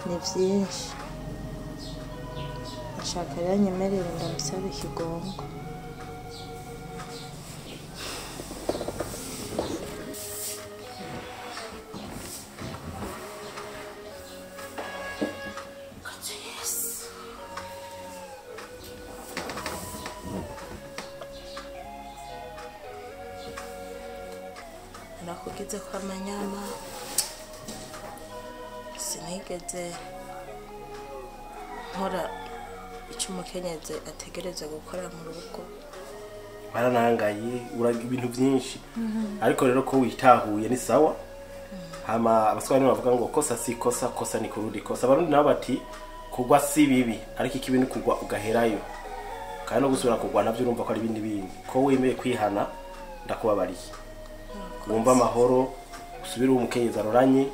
ni byinshi. Nashaka rero nyemerere ndamusaba ikigongo. Nakugize kwa manyama, sinigeze nkora icyo umukenyezi ategereza gukora mu rugo. Baranangaye ibintu byinshi, ariko rero ko witahuye ni sawa. Hama abaswahili bavuga ngo kosa si kosa, kosa ni kurudi kosa. Abarundi nabo bati kugwa si bibi, ariko ikibi ni kugwa ugaherayo, kandi no gusubira kugwa navyo urumva ko ari ibindi bindi. Ko wemeye kwihana ndakubabariye, wumva amahoro, usubire umukenyezi aroranye,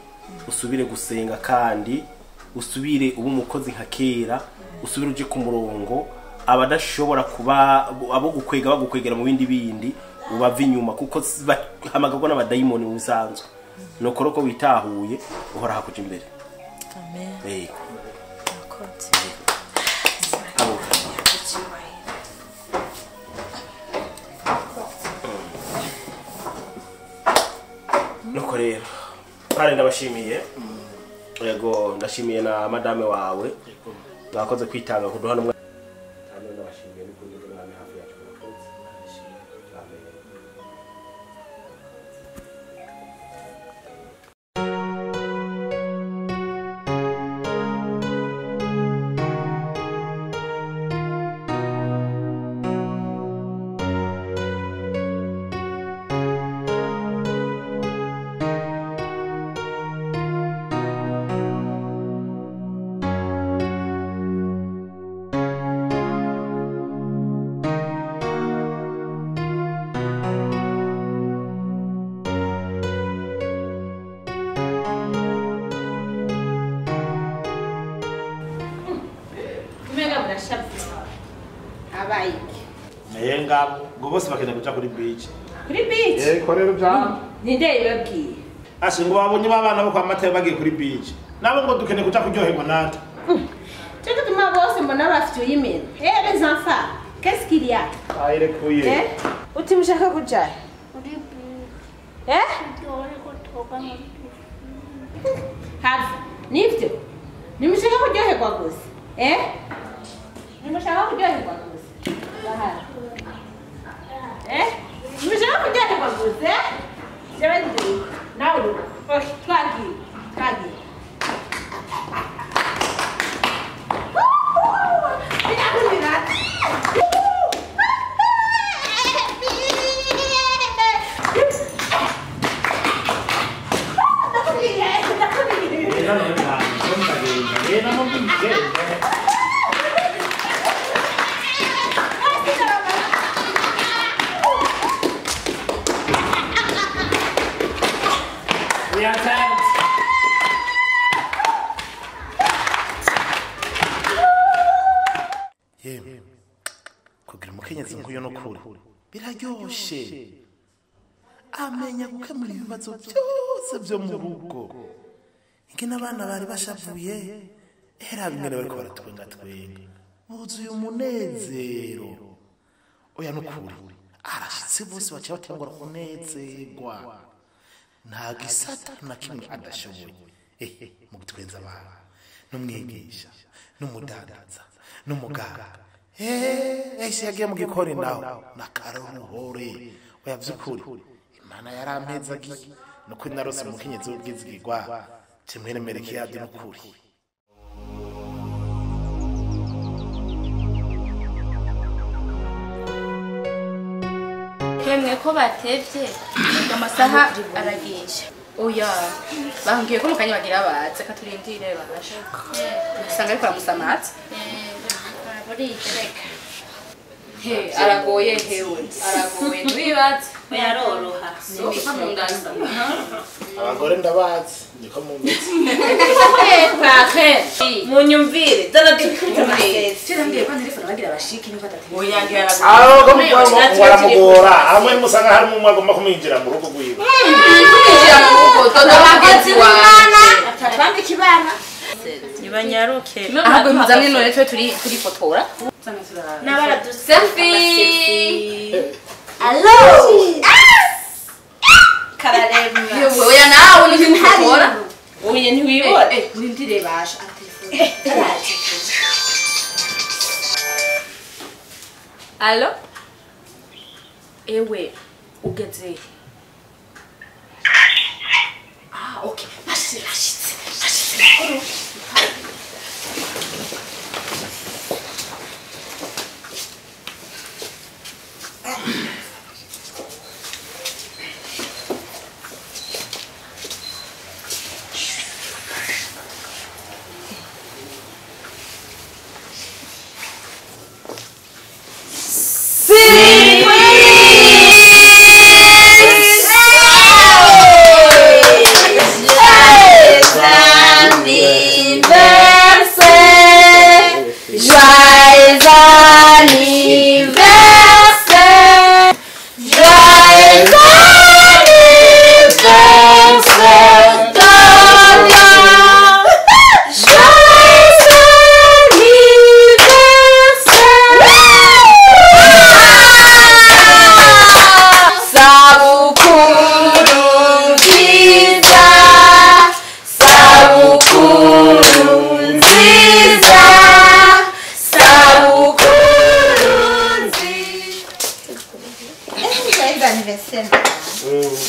usubire gusenga kandi usubire ubu umukozi nka kera, usubire uje ku murongo. Abadashobora kuba abo gukwega bagukwegera mu bindi bindi ubava inyuma, kuko hamagagwa n'abadayimoni mu bisanzwe. Nuko roko witahuye uhora hakuja imbere. Amen. Yego. Nuko rero pare ndabashimiye. Yego, ndashimiye na madame wawe bakoze kwitanga kuduha n'umwe. Kandi ndabashimiye n'ukundi mwami hafi yacu murakoze. Amen. Ngo bose bakenda kuja kuri beach. Kuri beach? Yego rero bya. Ninde yibabwiye? Ashe ngo babonye babana bo kwa Matayo bagiye kuri beach. Nabo ngo dukeneye kuja kuryoherwa natwe. Cyo gituma bose mbona bafite uyimena. Eh les enfants, qu'est-ce qu'il y a? Ayirekuye. Eh? Uti mushaka kujaye? Eh? Hafi, nivyo. Nimushaka kuryoherwa gusa. Eh? Nimushaka kuryoherwa gusa. Bahari. Eh? Nimushaka kuryoherwa gusa, eh? Jewe ndi. Nawe uri. Okay, twagiye. Twagiye. Yemwe kugira umukenyezi nk'uyu n'ukuri biraryoshe, amenya gukemura ibibazo byose byo mu rugo. Ingene abana bari bashavuye, era bimwe bariko baratwenga twenga buzuye umunezero. Oya n'ukuri arashitse bose baciye batangura kunezerwa, nta gisata na kimwe adashoboye. Ehe, mu gutwenza abana n'umwigisha n'umudandaza n'umuganga, ese yagiye mu gikoni naho nakaruhore. Oya vy'ukuri Imana yarampezagiye nukuri narose umukenyezi w'ubwizigirwa kimwemerera ikiyadi n'ukuri. Hemwe ko batevye amasaha aragisha. Oya, bambwiye ko mukanya bagira baza katurindire basha. Usanga ariko aramusamatsa. Reka. He, aragoye hewe. Aragoye ntibibaze. Yaroroha. Sofa mu nganza. Abagore ndabazi niko mu mitsi. Munyumvire, dana dukute amasese. Kirambwiye ko telefone bagira bashiki niko atateye. Oya ngira aho ko baramugora. Amwe musanga harimo umwe agomba kumwinjira mu rugo rwiwe. Kumwinjira mu rugo dodo bagenzi wawe. Atatwambika ibana. Nibanyaruke. Ahubwo muzamwe none twe turi turifotora. N'abara selfie. Allo. Kararemba. Yewe oya nawe ni ntifotora. Oya ntiwibona. Urindire basha atelefone. Allo. Ewe ugeze. Ah okay. Bashitse bashitse. Bashitse.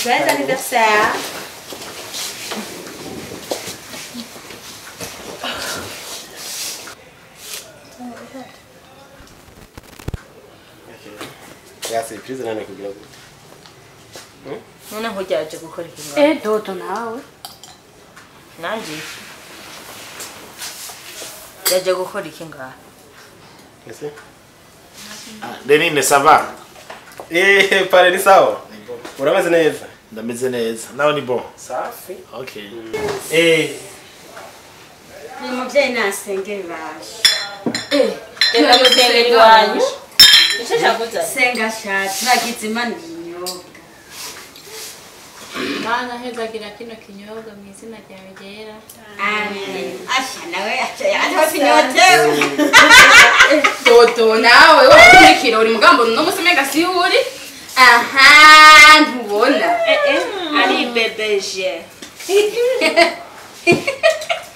Joyeux anniversaire. Ya surprise nane kugira gute? None nkuryaje gukora ikintu. Eh dodo nawe. Nanje. Yaje gukora iki ngaha? Ese? Ah, Denine ça va? Eh, pare ni sawa? Urameze neza? Ndameze neza. Nawe ni bon? Safi. Okay. Eh. Ni muvyeyi nasenge baje. Eh, tena gusengera iwanyu. Icyo cyakuza? Senga sha, turagize Imana ibinyobwa. Mana hezagira kino kinyobwa mu izina ryawe ryera. Amen. Asha nawe acha yaje sinyotewe. Dodo nawe wakurikira uri mugambo no musemenga si uri. Aha, ntubona. Ari bebeje.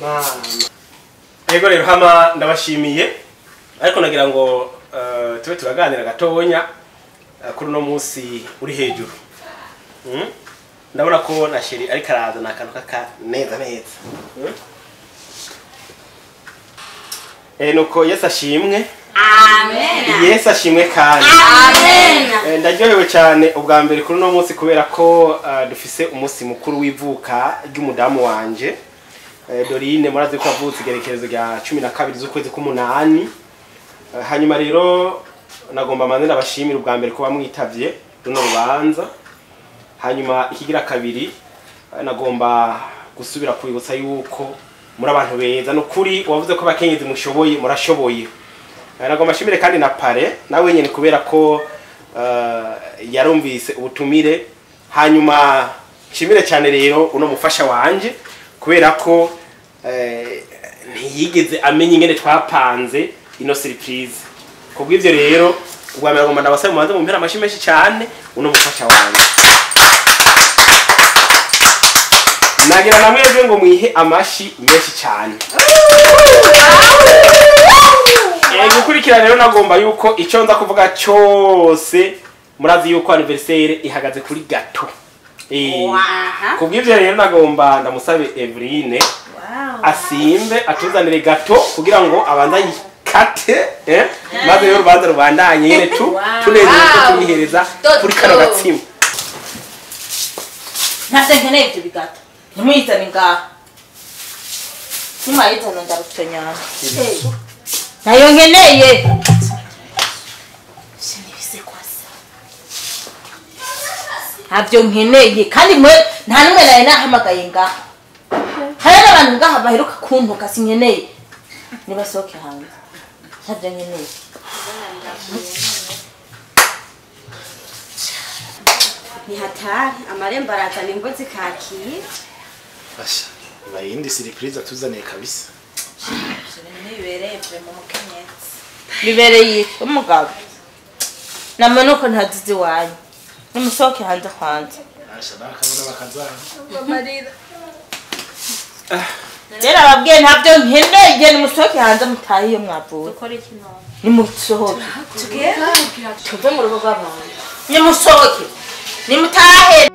Mama. Ego rero hama ndabashimiye ariko nagira ngo tube turaganira gatonya kuri no munsi uri hejuru. Ndabona ko na Sheri ariko araza nakantu kaka neza neza. Nuko Yesu ashimwe. Amen. Yesu ashimwe kandi. Amen. Ndaryohewe cyane ubwa mbere kuri no munsi kubera ko dufise umunsi mukuru w'ivuka ry'umudamu wanje. Dorine murazi ko avutse igerekerezo rya 12 z'ukwezi k'umunani. Hanyuma rero nagomba manze ndabashimira ubwa mbere ko bamwitavye runo rubanza. Hanyuma ikigira kabiri nagomba gusubira kubibutsa yuko muri abantu beza no kuri wavuze ko bakenyezi mushoboye murashoboye. Nagomba shimire kandi na Pare nawe nyene kubera ko yarumvise ubutumire. Hanyuma shimire cyane rero uno mufasha wanje kubera ko ntiyigeze amenya ingene twapanze ino surprise. Kubw'ivyo rero ubwa mbere ngomba ndabasaba mubanze mumpera amashi menshi cyane uno mufasha wanje. Nagira namwebwe ngo mwihe amashi menshi cyane. Gukurikira rero nagomba yuko icyo nza kuvuga cyose murazi yuko anniversaire ihagaze kuri gato. Kubw'ivyo rero nagomba ndamusabe Eveline asimbe atuzanire gato kugira ngo abanza yikate maze rero urubanza rubandanye nyene tu tunezerewe ko tumihereza kuri kano gatsima. Ntase nkeneye ibyo bigato. Nimuyizane ngaha. Nimayizana ndarutonyana. Nayo nkeneye. Sinibise kwasa. Ntabyo nkeneye kandi mwe nta numwe naye nahamagaye ngaha. Hari n'abantu ngaha baheruka kuntuka sinkeneye. Nibasohoke hanze. Ntabyo nkeneye. Ni hatari amarembo arazana ingo zikakiye. Asha, ibaye indi surprise atuzaniye kabisa. Nibereye mu mukenyezi. Bibereye umugabo. Namanuko ntazizi wanyu. Nimusohoke hanze kwanza. Asha nakabona bakazana. Amarira. Rero ababwiye ntabyo nkeneye nimusohoke hanze mutahe iyo mwavuye. Dukora iki none? Nimusohoke. Tugende tuve mu rugo rw'abantu. Nimusohoke. Nimutahe.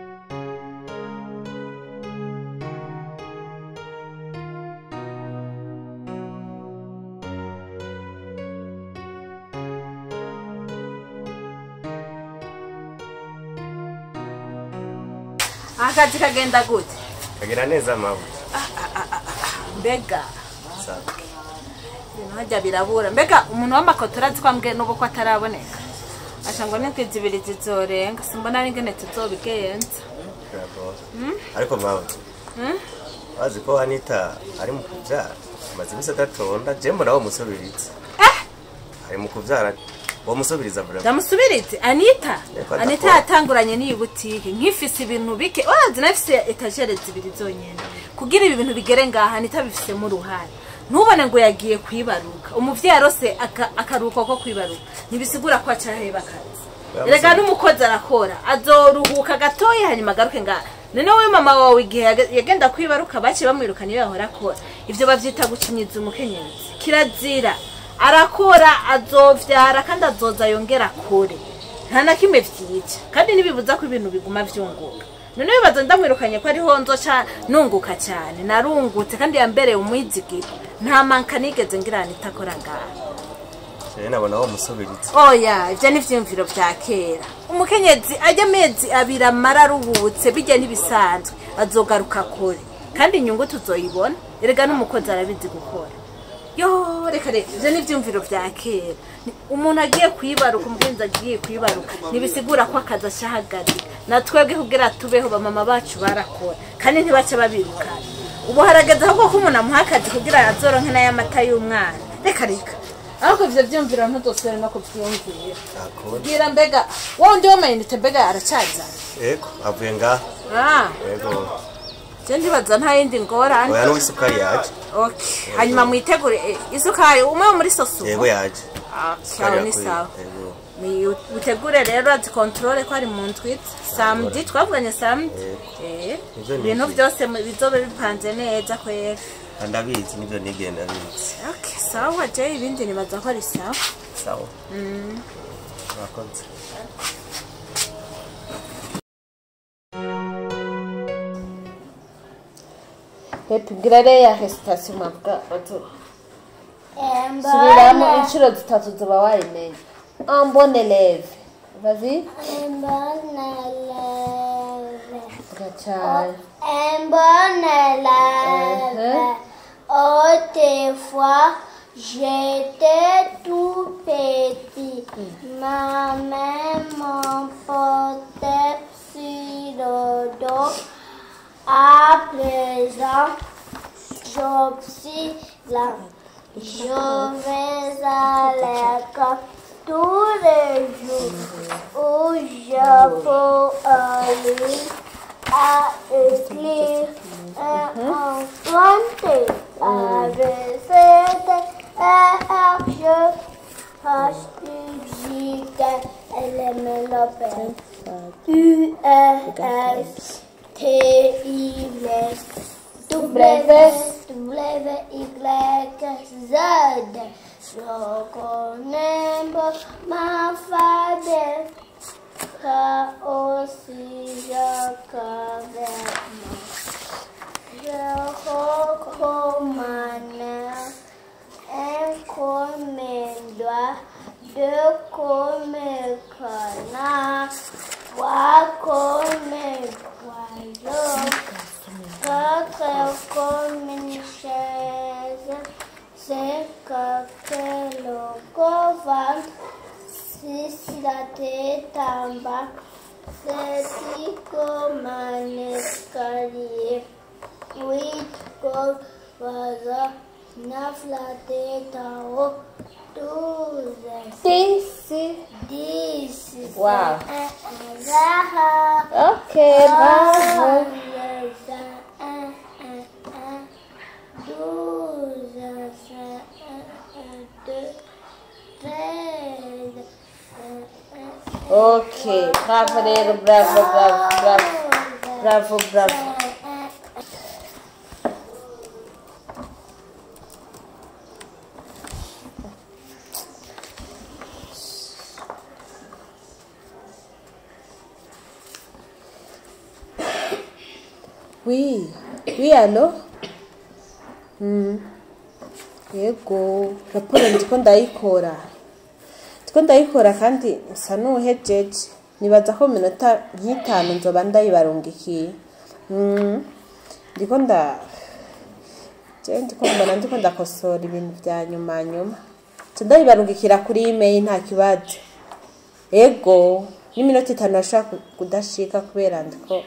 Akazi kagenda gute? Kagenda neza mawe. Mbega. Ibintu hajya birabura. Mbega umuntu w'amakoto urazi ko ambwiye n'ubu ko ataraboneka. Asha ngo nitwe zibiri zizorenga simbona ari ingene tuzobigenza. Ariko mawe. Wazi ko Anita ari mu kuvyara. Amaze imisi adatonda je mbona wo musubiritse. Ari mu kuvyara. Wamusubiriza bro. Ndamusubirize Anita. Anita yatanguranye n'iyi butike nkifise ibintu bike. Urazi nafise etagere zibiri zonyene. Kugira ibi bintu bigere ngaha Anita bifisemo uruhare. Ntubone ngo yagiye kwibaruka. Umuvyeyi arose akaruko ko kwibaruka. Ntibisigura ko acaraheba akazi. Erega n'umukozi arakora. Azoruhuka gatoyi hanyuma agaruke ngaha. None wewe mama wawe igihe yagenda kwibaruka bace bamwirukana iyo yahora akora. Ivyo bavyita gucinyiza umukenyezi. Kirazira. Arakora azovyara kandi azoza yongera akore. Nta na kimwe vyica kandi nibibuza ko ibintu biguma vyunguka. None bibaza ndamwirukanye ko ariho nzoca nunguka cyane. Narungutse kandi yambereye umwizigiro. Nta manka nigeze ngira nitakora ngaha. Je nabona wo musubiritse. Oya, ivyo ni vyumviro vya kera. Umukenyezi ajya amezi abiri amara aruhutse bijya nibisanzwe azogaruka akore. Kandi inyungu tuzoyibona. Erega n'umukozi arabizi gukora. Yo reka reka ivyo ni vyumviro vya kera. Umuntu agiye kwibaruka umugenzi agiye kwibaruka nibisigura ko akazi ashahagarika. Na twebwe kugira tubeho bamama bacu barakora kandi ntibace babirukana. Ubu harageze ahubwo ko umuntu amuha akazi kugira azoronke n'ay'amata y'umwana. Reka reka ariko ivyo vyumviro ntuzosubire no kuvyumvira. Bwira mbega wowe ndi w'amayinite mbega aracaza. Ego avuye ngaha. Ego. Je ndibaza nta yindi ngorane. Oya n'isukari yaje. Okay. Hanyuma mwitegure isukari umwe muri sosu. Yego yaje. Sawa ni sawa. Ni utegure rero ati controle ko ari mu ndwi samedi twavuganye samedi. Ibintu byose bizobe bipanze neza kwera. Ndabizi nivyo nigenda bizi. Okay, sawa je ibindi nibaza ko ari sawa. Sawa. Murakoze. Pepe grare ya recitation mavuga bato. Subiramo inshuro zitatu zoba wayimenye. Un bon élève. Vas-y. Un bon élève. Gacha. Un bon élève. Autrefois, j'étais tout petit. Ma mère m'emportait sur le dos. À présent, je suis là. Je vais à l'école tous les jours où je peux aller à écrire un français. A, B, C, D, E, F, G, H, I, J, K, L, M, N, O, P, U, R, S, T, I, V, W, W, Y, Z. Je connais ma famille, car aussi je connais. Je recommande un comme doigt, deux comme canard, trois comme oiseau, quatre comme une chaise, 5 comme le ventre, 6 la tête en bas, 7 comme un escalier, 8 comme oiseau, 9 la tête en haut, 12, 10, 10. Wow. 1, Ok, bravo. 1, 1, 1, 12, 1, 1, 2, 13, 1, 1. Ok, bravo rero, bravo, bravo, bravo, bravo, bravo. Oui, oui, allo? Yego, raporo ndiko ndayikora. Ndiko ndayikora kandi nsa n'uhejeje. Nibaza ko mu minota nk'itanu nzoba ndayibarungikiye. Ndiko nda je ndiko mbona ndiko ndakosora ibintu vya nyuma nyuma. Ndayibarungikira kuri email nta kibazo. Yego, n'iminota itanu ashaka kudashika kubera ndiko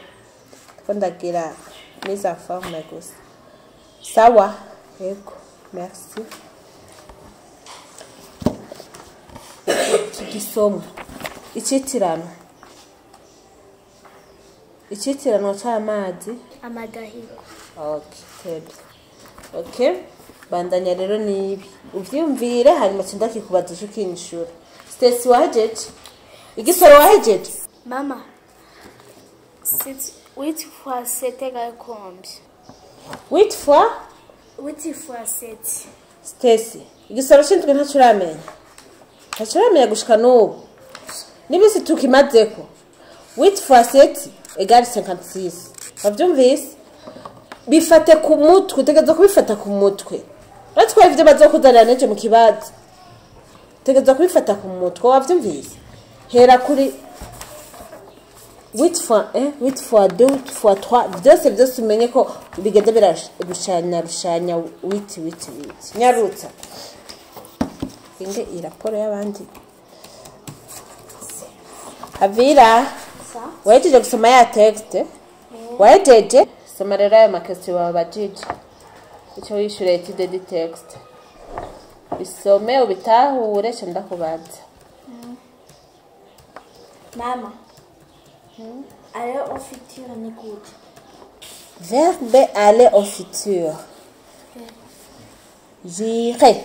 ndagira mise en forme gusa. Sawa, yego, merci. Tugisoma icitirano. Icitirano c'amazi amadahigo. Okay, tebe. Okay, bandanya rero nibi. Uvyumvire hanyuma cindakikubaza ico ukinyishura. Stacy wahejeje? Igisoro wahejeje? Mama, 8 fois 7 égale combien? 8 fois? 8 fois 7. Stacy, igisoro c'indwi ntaco uramenya. Ntaco uramenya gushika n'ubu. N'ibisi tukimazeko. 8 fois 7 égale 56. Wavyumvise? Bifate ku mutwe, utegerezwa kubifata ku mutwe. Uratwara ivyo bazokuzanira n'ejo mu kibazo. Utegerezwa kubifata ku mutwe, wavyumvise? Hera kuri 8 fois 1, 8 fois 2, 8 fois 3, byose byose umenye ko bigenda birushanya rushanya 8 8 8. Nyarutsa. Inge iyi raporo y'abandi. Havira, wahejeje gusoma ya texte? Wahejeje? Soma rero ayo makestion babajije. Ico wishure étude du texte. Bisome ubitahure ce ndakubaza. Mama. Aller au futur ni gute. Verbe aller au futur. J'irai.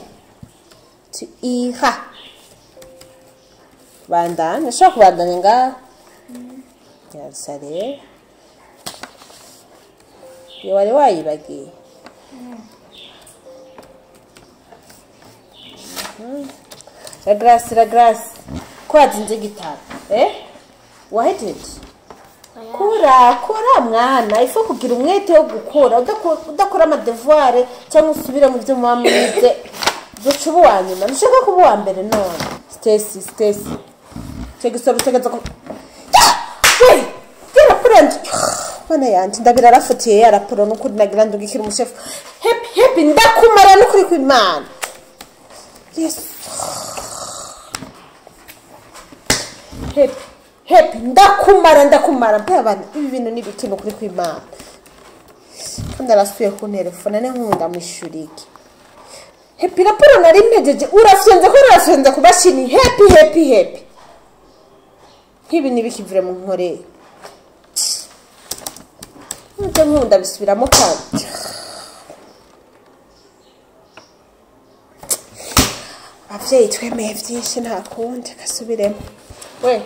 Tu iras. Bandanya, ushobora kubandanya ngaha. Yarasa rero. Iyo wari wayibagiye. La grâce, la grâce. Ko wazinze igitabo? Eh? Wahejeje? Kora, kora mwana, ifo kugira umwete wo gukora, udakora amadevoir cyangwa usubira mu byo muba mwize. Duca uba uwa nyuma, ntushaka kuba uwa mbere none. Stacy, Stacy. Cyo gisoro utegeza ko We! Gera kuranje. Mana yanje ndabira arafutiye ya raporo n'ukuri nagira ndugikira umushefu. Happy, happy ndakumara n'ukuri kw'Imana. Yes. Happy. Happy ndakumara ndakumara mpe abana ibi bintu ni biki n'ukuri kw'Imana. Kandi arasuye ku telefone ne nkunda mwishurike. Happy raporo nari mpejeje urafyenze ko urafyenze ku mashini. Happy happy happy. Nkibi nibikivure mu nkore. Nje nkunda bisubiramo kandi. Abavyeyi twemeye vyinshi nta kundi kasubiremo. We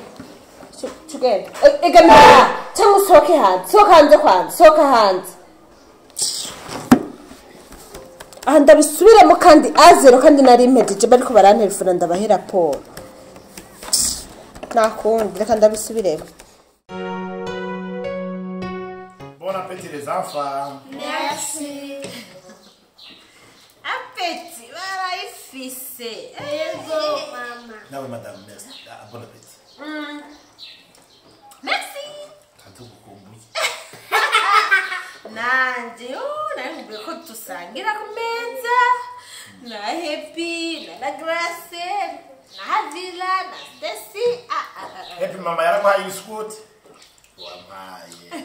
tugende. Ega mara cyangwa usohoke hanze. Sohoka hanze kwanza. Sohoka hanze. Aha ndabisubiramo kandi azero kandi nari mpejeje bariko barantelefona ndabahe raporo. Nta kundi reka ndabisubiremo. Bon appétit les enfants. Merci. Appétit barayifise. Yego mama. Nawe madame merci. Ah, bon appétit. Merci. Katugukumbuye. Nanje nawe ko dusangira ku meza. Na Happy, na la Grace, na Havila, na Stacy. Happy mama yaraguhaye ibisukuti. Wampaye.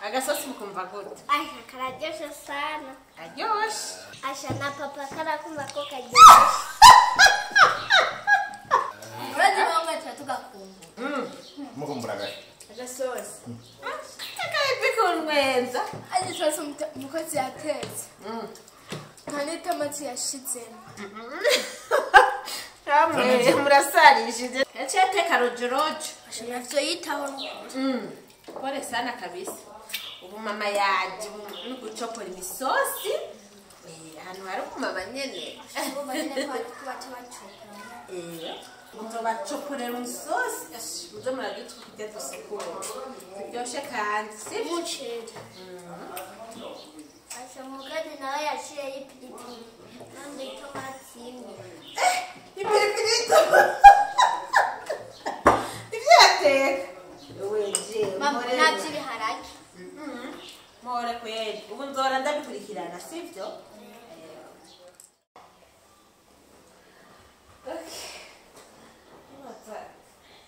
Agasosi mukumva gute? Ai, kararyoshe sana. Karyoshe. Asha na papa karakumva ko karyoshe. Urazi mama tugakumbura. Mukumbura gahe? Agasosi. Akayipi kunwenza. Aje twese umukozi yatetse. Nta n'itomati yashizemo. Hamwe murasarishije. Yaciye ateka rojorojo. Asha navyo yitaho n'ukuri. Pole sana kabisa. Ubu mama yaje no gucopora imisosi. Ahantu hari umumama nyene. Ubu banyene ko baca bacopora. Muzobacoporera umusosi. Muze muragitwa kurya dusukura. Turyoshe kandi, sivyo? Umuceri. Asha mugadi nawe yaciye ipilipili. Nande itomati imwe. Ipilipili itomati. Ivyo yateka. Weje, Mama navyo ibiharage. Mpore kweli. Ubu nzora ndabikurikirana, sivyo?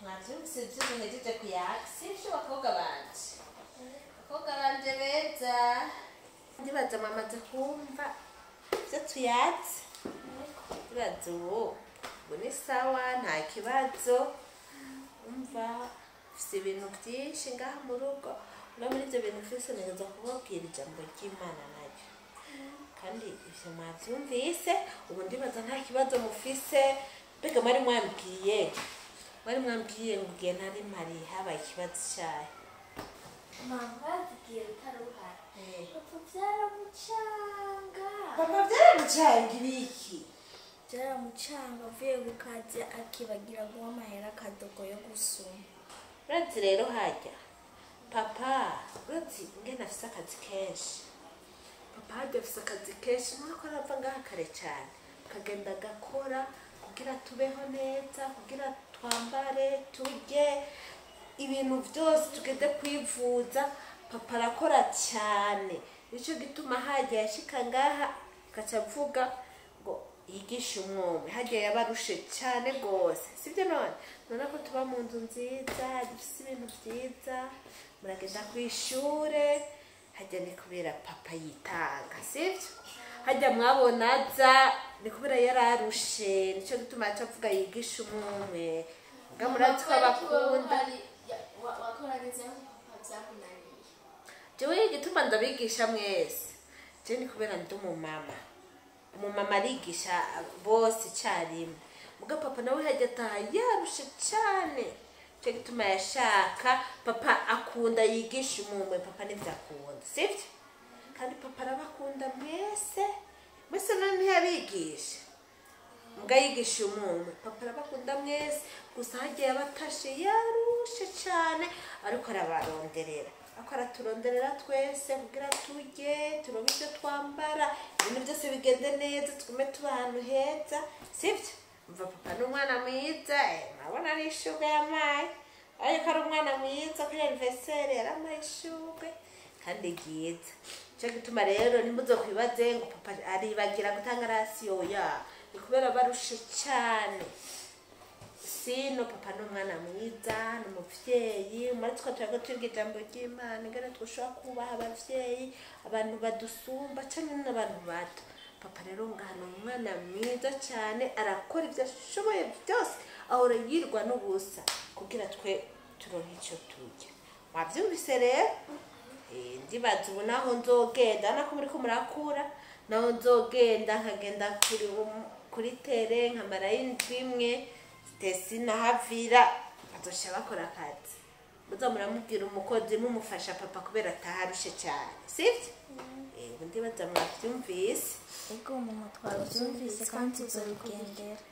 Mwavyumvise ivyo duhejeje kuyaga, sivyo bakobwa banje? Bakobwa banje beza. Ndibaza mwamaze kumva ivyo tuyatse. Ndibaza ubu ni sawa nta kibazo. Umva mfise ibintu byinshi ngaha mu rugo. No muri ibyo bintu mfise ntegerezwa kubabwira ijambo ry'Imana naryo. Kandi ivyo mwavyumvise, ubu ndibaza nta kibazo mufise. Mbega mwari mwambwiye ngo ugiye ntari mpari habaye ikibazo cayo. Mama zigiye utaruhara. Papa byaramucanga. Papa byaramucanga ibiki? Byaramucanga avuye ku kazi akibagira guha amahera akadogo yo gusuma. Urazi rero harya papa urazi ingene afise akazi kenshi. Papa harya afise akazi kenshi none ko arava ngaha kare cane akagenda agakora kugira tubeho neza, kugira twambare, turye ibintu vyose tugende kwivuza. Papa arakora cyane, nico gituma harya yashika ngaha akaca avuga ngo yigishe umwumwe. Harya yabarushe cyane gose, sibyo? None ko tuba mu nzu nziza dufise ibintu vyiza, muragenda kw'ishure. Harya ni kubera papa yitanga, sibyo? Harya mwabona aza ni kubera yararushe, nico gituma aca avuga yigishe umwumwe. Nga murazi ko abakunda. Jewe igituma ndabigisha mwese, je ni kubera ndi umumama. Umumama arigisha bose icarimwe. Muga papa nawe hajya ataha yarushe cyane. Cyo gituma yashaka papa akunda yigisha umumwe, papa nivyo akunda, sivyo? Kandi papa arabakunda mwese. Mwese none ntiyabigisha. Muga yigisha umumwe, papa arabakunda mwese. Gusa hagiye abatashe yarushe cyane, ariko arabaronderera. Ako araturonderera twese kugira turye, turonke ivyo twambara, ibintu byose bigende neza, tugume tuba ahantu heza, sivyo? Umva papa ni umwana mwiza, murabona ari ishurwe yamaye. Ariko ari umwana mwiza kuri anniversaire yaramaye ishurwe kandi ryiza. Nico gituma rero ntimuzokwibaze ngo papa aribagira gutanga rasiyo ya, ni kubera barushe cyane. Sino papa ni umwana mwiza, ni umuvyeyi. Muri twe turiko twiga ijambo ry'Imana ingene twoshobora kubaha abavyeyi, abantu badusumba canke n'abantu bato. Papa rero ngaha ni umwana mwiza cyane, arakora ivyo ashoboye byose, ahora yirwa n'ubusa kugira twe turonke ico turya. Mwavyumvise rero? Ndibaza ubu naho nzogenda, nako muriko murakura, naho nzogenda nkagenda kuri tere nkamarayo indwi imwe, Tesi na Havira bazoca bakora akazi. Muza muramubwira umukozi mumufasha papa kubera ataharushe cyane, sivyo? Ubu ndibaza mwavyumvise. Ego mama, twavyumvise kandi tuzobigendera.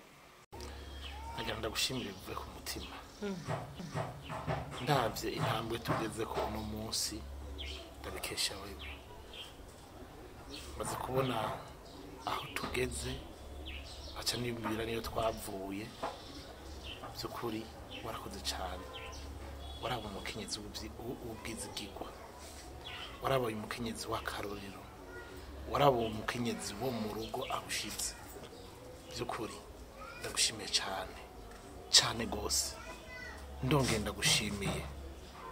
Nagira ndagushimire bivuye ku mutima. Ndavye intambwe tugeze ko uno munsi ndabikesha wewe. Maze kubona aho tugeze, aca nibwira niyo twavuye. Byukuri warakoze cyane. Warabaye umukenyezi w'ubwizigirwa, warabaye umukenyezi w'akarorero, warabaye umukenyezi wo mu rugo ahushitse. Byukuri ndagushimiye cyane cyane gose. Ndongeye ndagushimiye,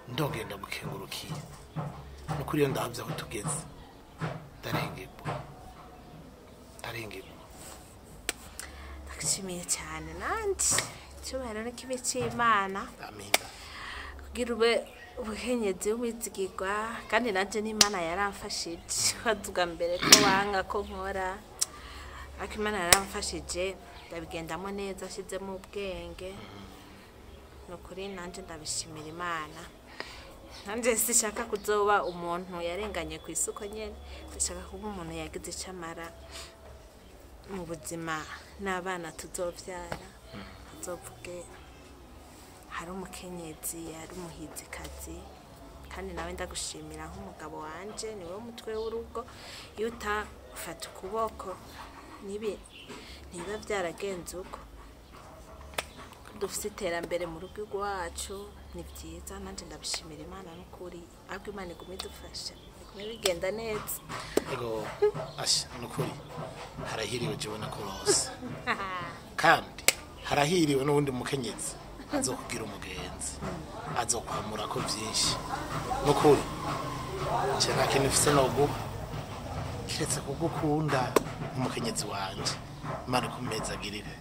ndongeye ndagukengurukiye. Nukuri iyo ndahavye aho tugeze ndarengerwa, ndarengerwa. Ndagushimiye cyane nanje. Icyubahiro n'ikibi c'Imana. Amina. Kugira ube ubukenyezi w'umwizigirwa, kandi nanje n'Imana yaramfashije. Wavuga mbere ko wanga ko nkora, ariko Imana yaramfashije ndabigendamo neza, ashizemo ubwenge. Nukuri nanje ndabishimira Imana. Nanje sishaka kuzoba umuntu yarenganye ku isoko nyene, ndashaka kuba umuntu yagize ico amara mu buzima n'abana tuzovyara. Tuzovuge hari umukenyezi, hari umuhizikazi. Kandi nawe ndagushimira nk'umugabo wanje, niwe mutwe w'urugo. Iyo utafata ukuboko niba byaragenze uko, dufite iterambere mu rugo rwacu, ni byiza. Nanje ndabishimira Imana n'ukuri, ahubwo Imana igume idufasha, igume bigenda neza. Ego asha nukuri harahiriwe jewe nakurose, kandi harahiriwe n'uwundi mukenyezi azokugira umugenzi, azokwamura ko byinshi. Nukuri je nta kintu mfise noguha kiretse kugukunda nk'umukenyezi wanje. Imana ikumezagirire.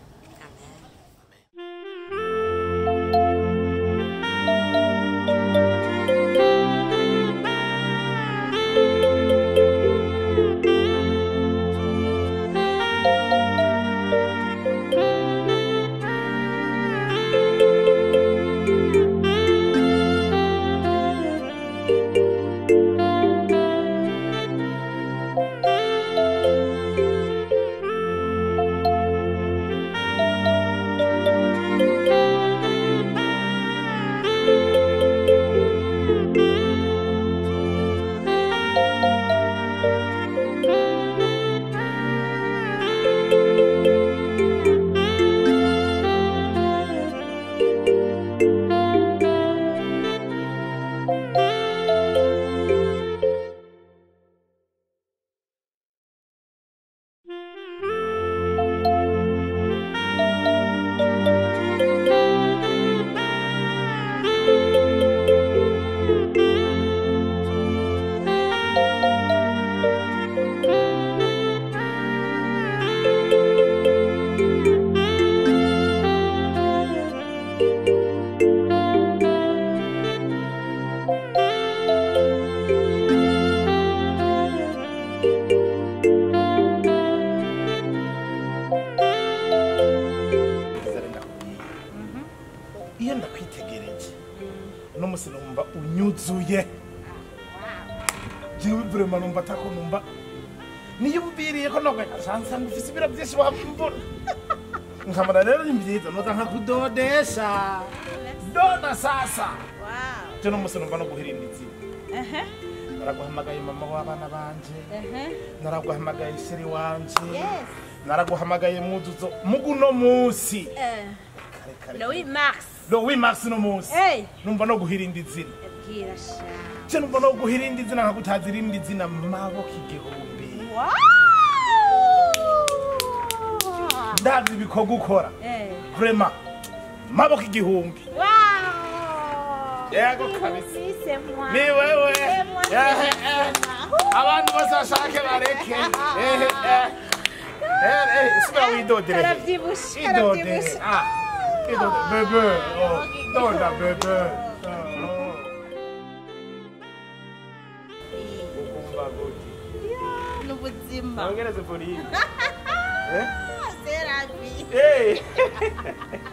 Uno musi numva unyuzuye. Jewe vraiment numva atako numva. Niyumviriye ko nogwe kashansa ngufise ibiro byinshi wamvura. Nkamara rero ni byiza noza nkakudodesha. Dona sasa. Wow. Je no musi numva no guhirinda izina. Naraguhamagaye mama w'abana banje. Naraguhamagaye sheri wanje. Yes. Naraguhamagaye muzuzo muguno musi. Le 8 mars. Le 8 mars no musi. Hey. Numva no guhirinda izina. Bwira sha. Je numva no guhirinda izina nkakutaza irindi zina maboko igihumbi. Wow. Ndazi ibikorwa ukora. Vraiment. Maboko igihumbi. Wow. Yego kabisa. C'est moi. Ni wewe. Abantu bose bashake bareke. Subira widodere. Karavyibushe, karavyibushe. Ah. Idodere bebe. Oh, donda bebe. Ukumva gute? N'ubuzima. Ongereze volume. C'est la vie.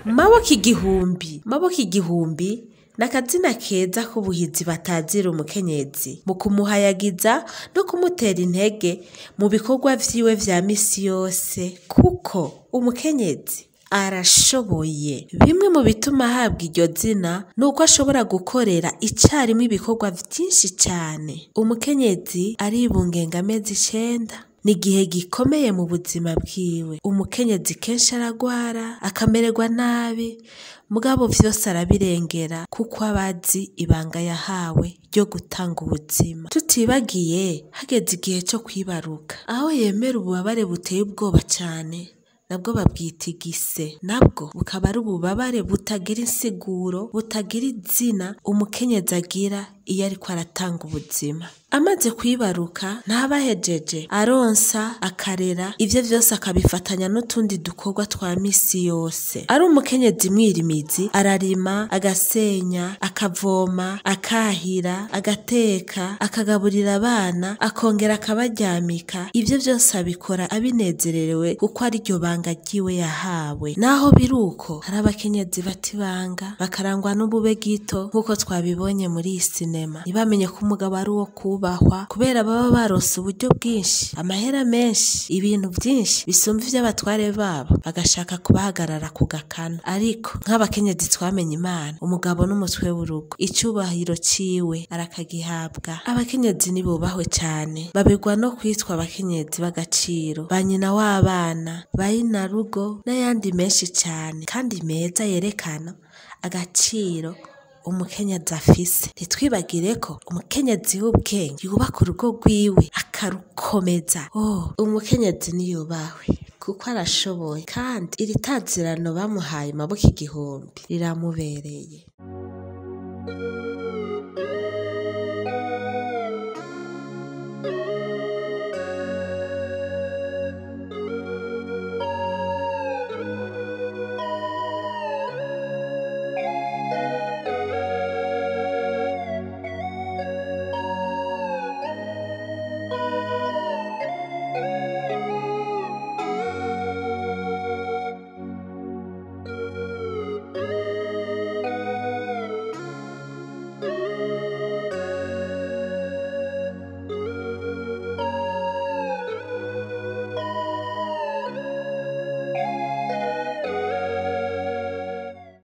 Maboko igihumbi, maboko igihumbi nakazina keza k'ubuhizi batazira umukenyezi mu kumuhayagiza no kumutera intege mu bikorwa vyiwe vya misi yose, kuko umukenyezi arashoboye. Bimwe mu bituma ahabwa iryo zina nuko ashobora gukorera icarimwe ibikorwa vyinshi cyane. Umukenyezi aribungenga amezi 9 ni igihe gikomeye mu buzima bwiwe. Umukenyezi kenshi aragwara akamererwa nabi, mugabo vyose arabirengera kuko abazi ibanga yahawe ryo gutanga ubuzima. Tutibagiye hageze igihe cyo kwibaruka, aho yemera ububabare buteye ubwoba cyane, nabwo babwita igise, nabwo bukaba ari ububabare butagira insiguro, butagira izina umukenyezi agira iyo ariko aratanga ubuzima. Amaze kwibaruka ntabahejeje, aronsa akarera, ivyo vyose akabifatanya n'utundi dukorwa twa misi yose. Ari umukenyezi mwirimizi, ararima, agasenya, akavoma, akahira, agateka, akagaburira abana, akongera akabaryamika. Ivyo vyose abikora abinezererewe kuko ari ryo banga ryiwe yahawe. Naho biruko hari abakenyezi batibanga bakarangwa n'ubube gito nk'uko twabibonye muri iyi sinema. Ntibamenye ko umugabo ari uwo kubahwa kubera baba barose uburyo bwinshi, amahera menshi, ibintu byinshi bisumba ivy'abatware babo, bagashaka kubahagarara ku gakano. Ariko nk'abakenyezi twamenye Imana, umugabo n'umutwe w'urugo, icubahiro ciwe arakagihabwa. Abakenyezi nibubahwe cyane, babigwa no kwitwa abakenyezi b'agaciro, ba nyina w'abana, ba inarugo n'ayandi menshi cyane kandi meza yerekana agaciro umukenyezi afise. Ntitwibagire ko umukenyezi w'ubwenge yubaka urugo rwiwe akarukomeza. Oh, umukenyezi niyubahwe kuko arashoboye, kandi iri tazirano bamuhaye maboko igihumbi riramubereye.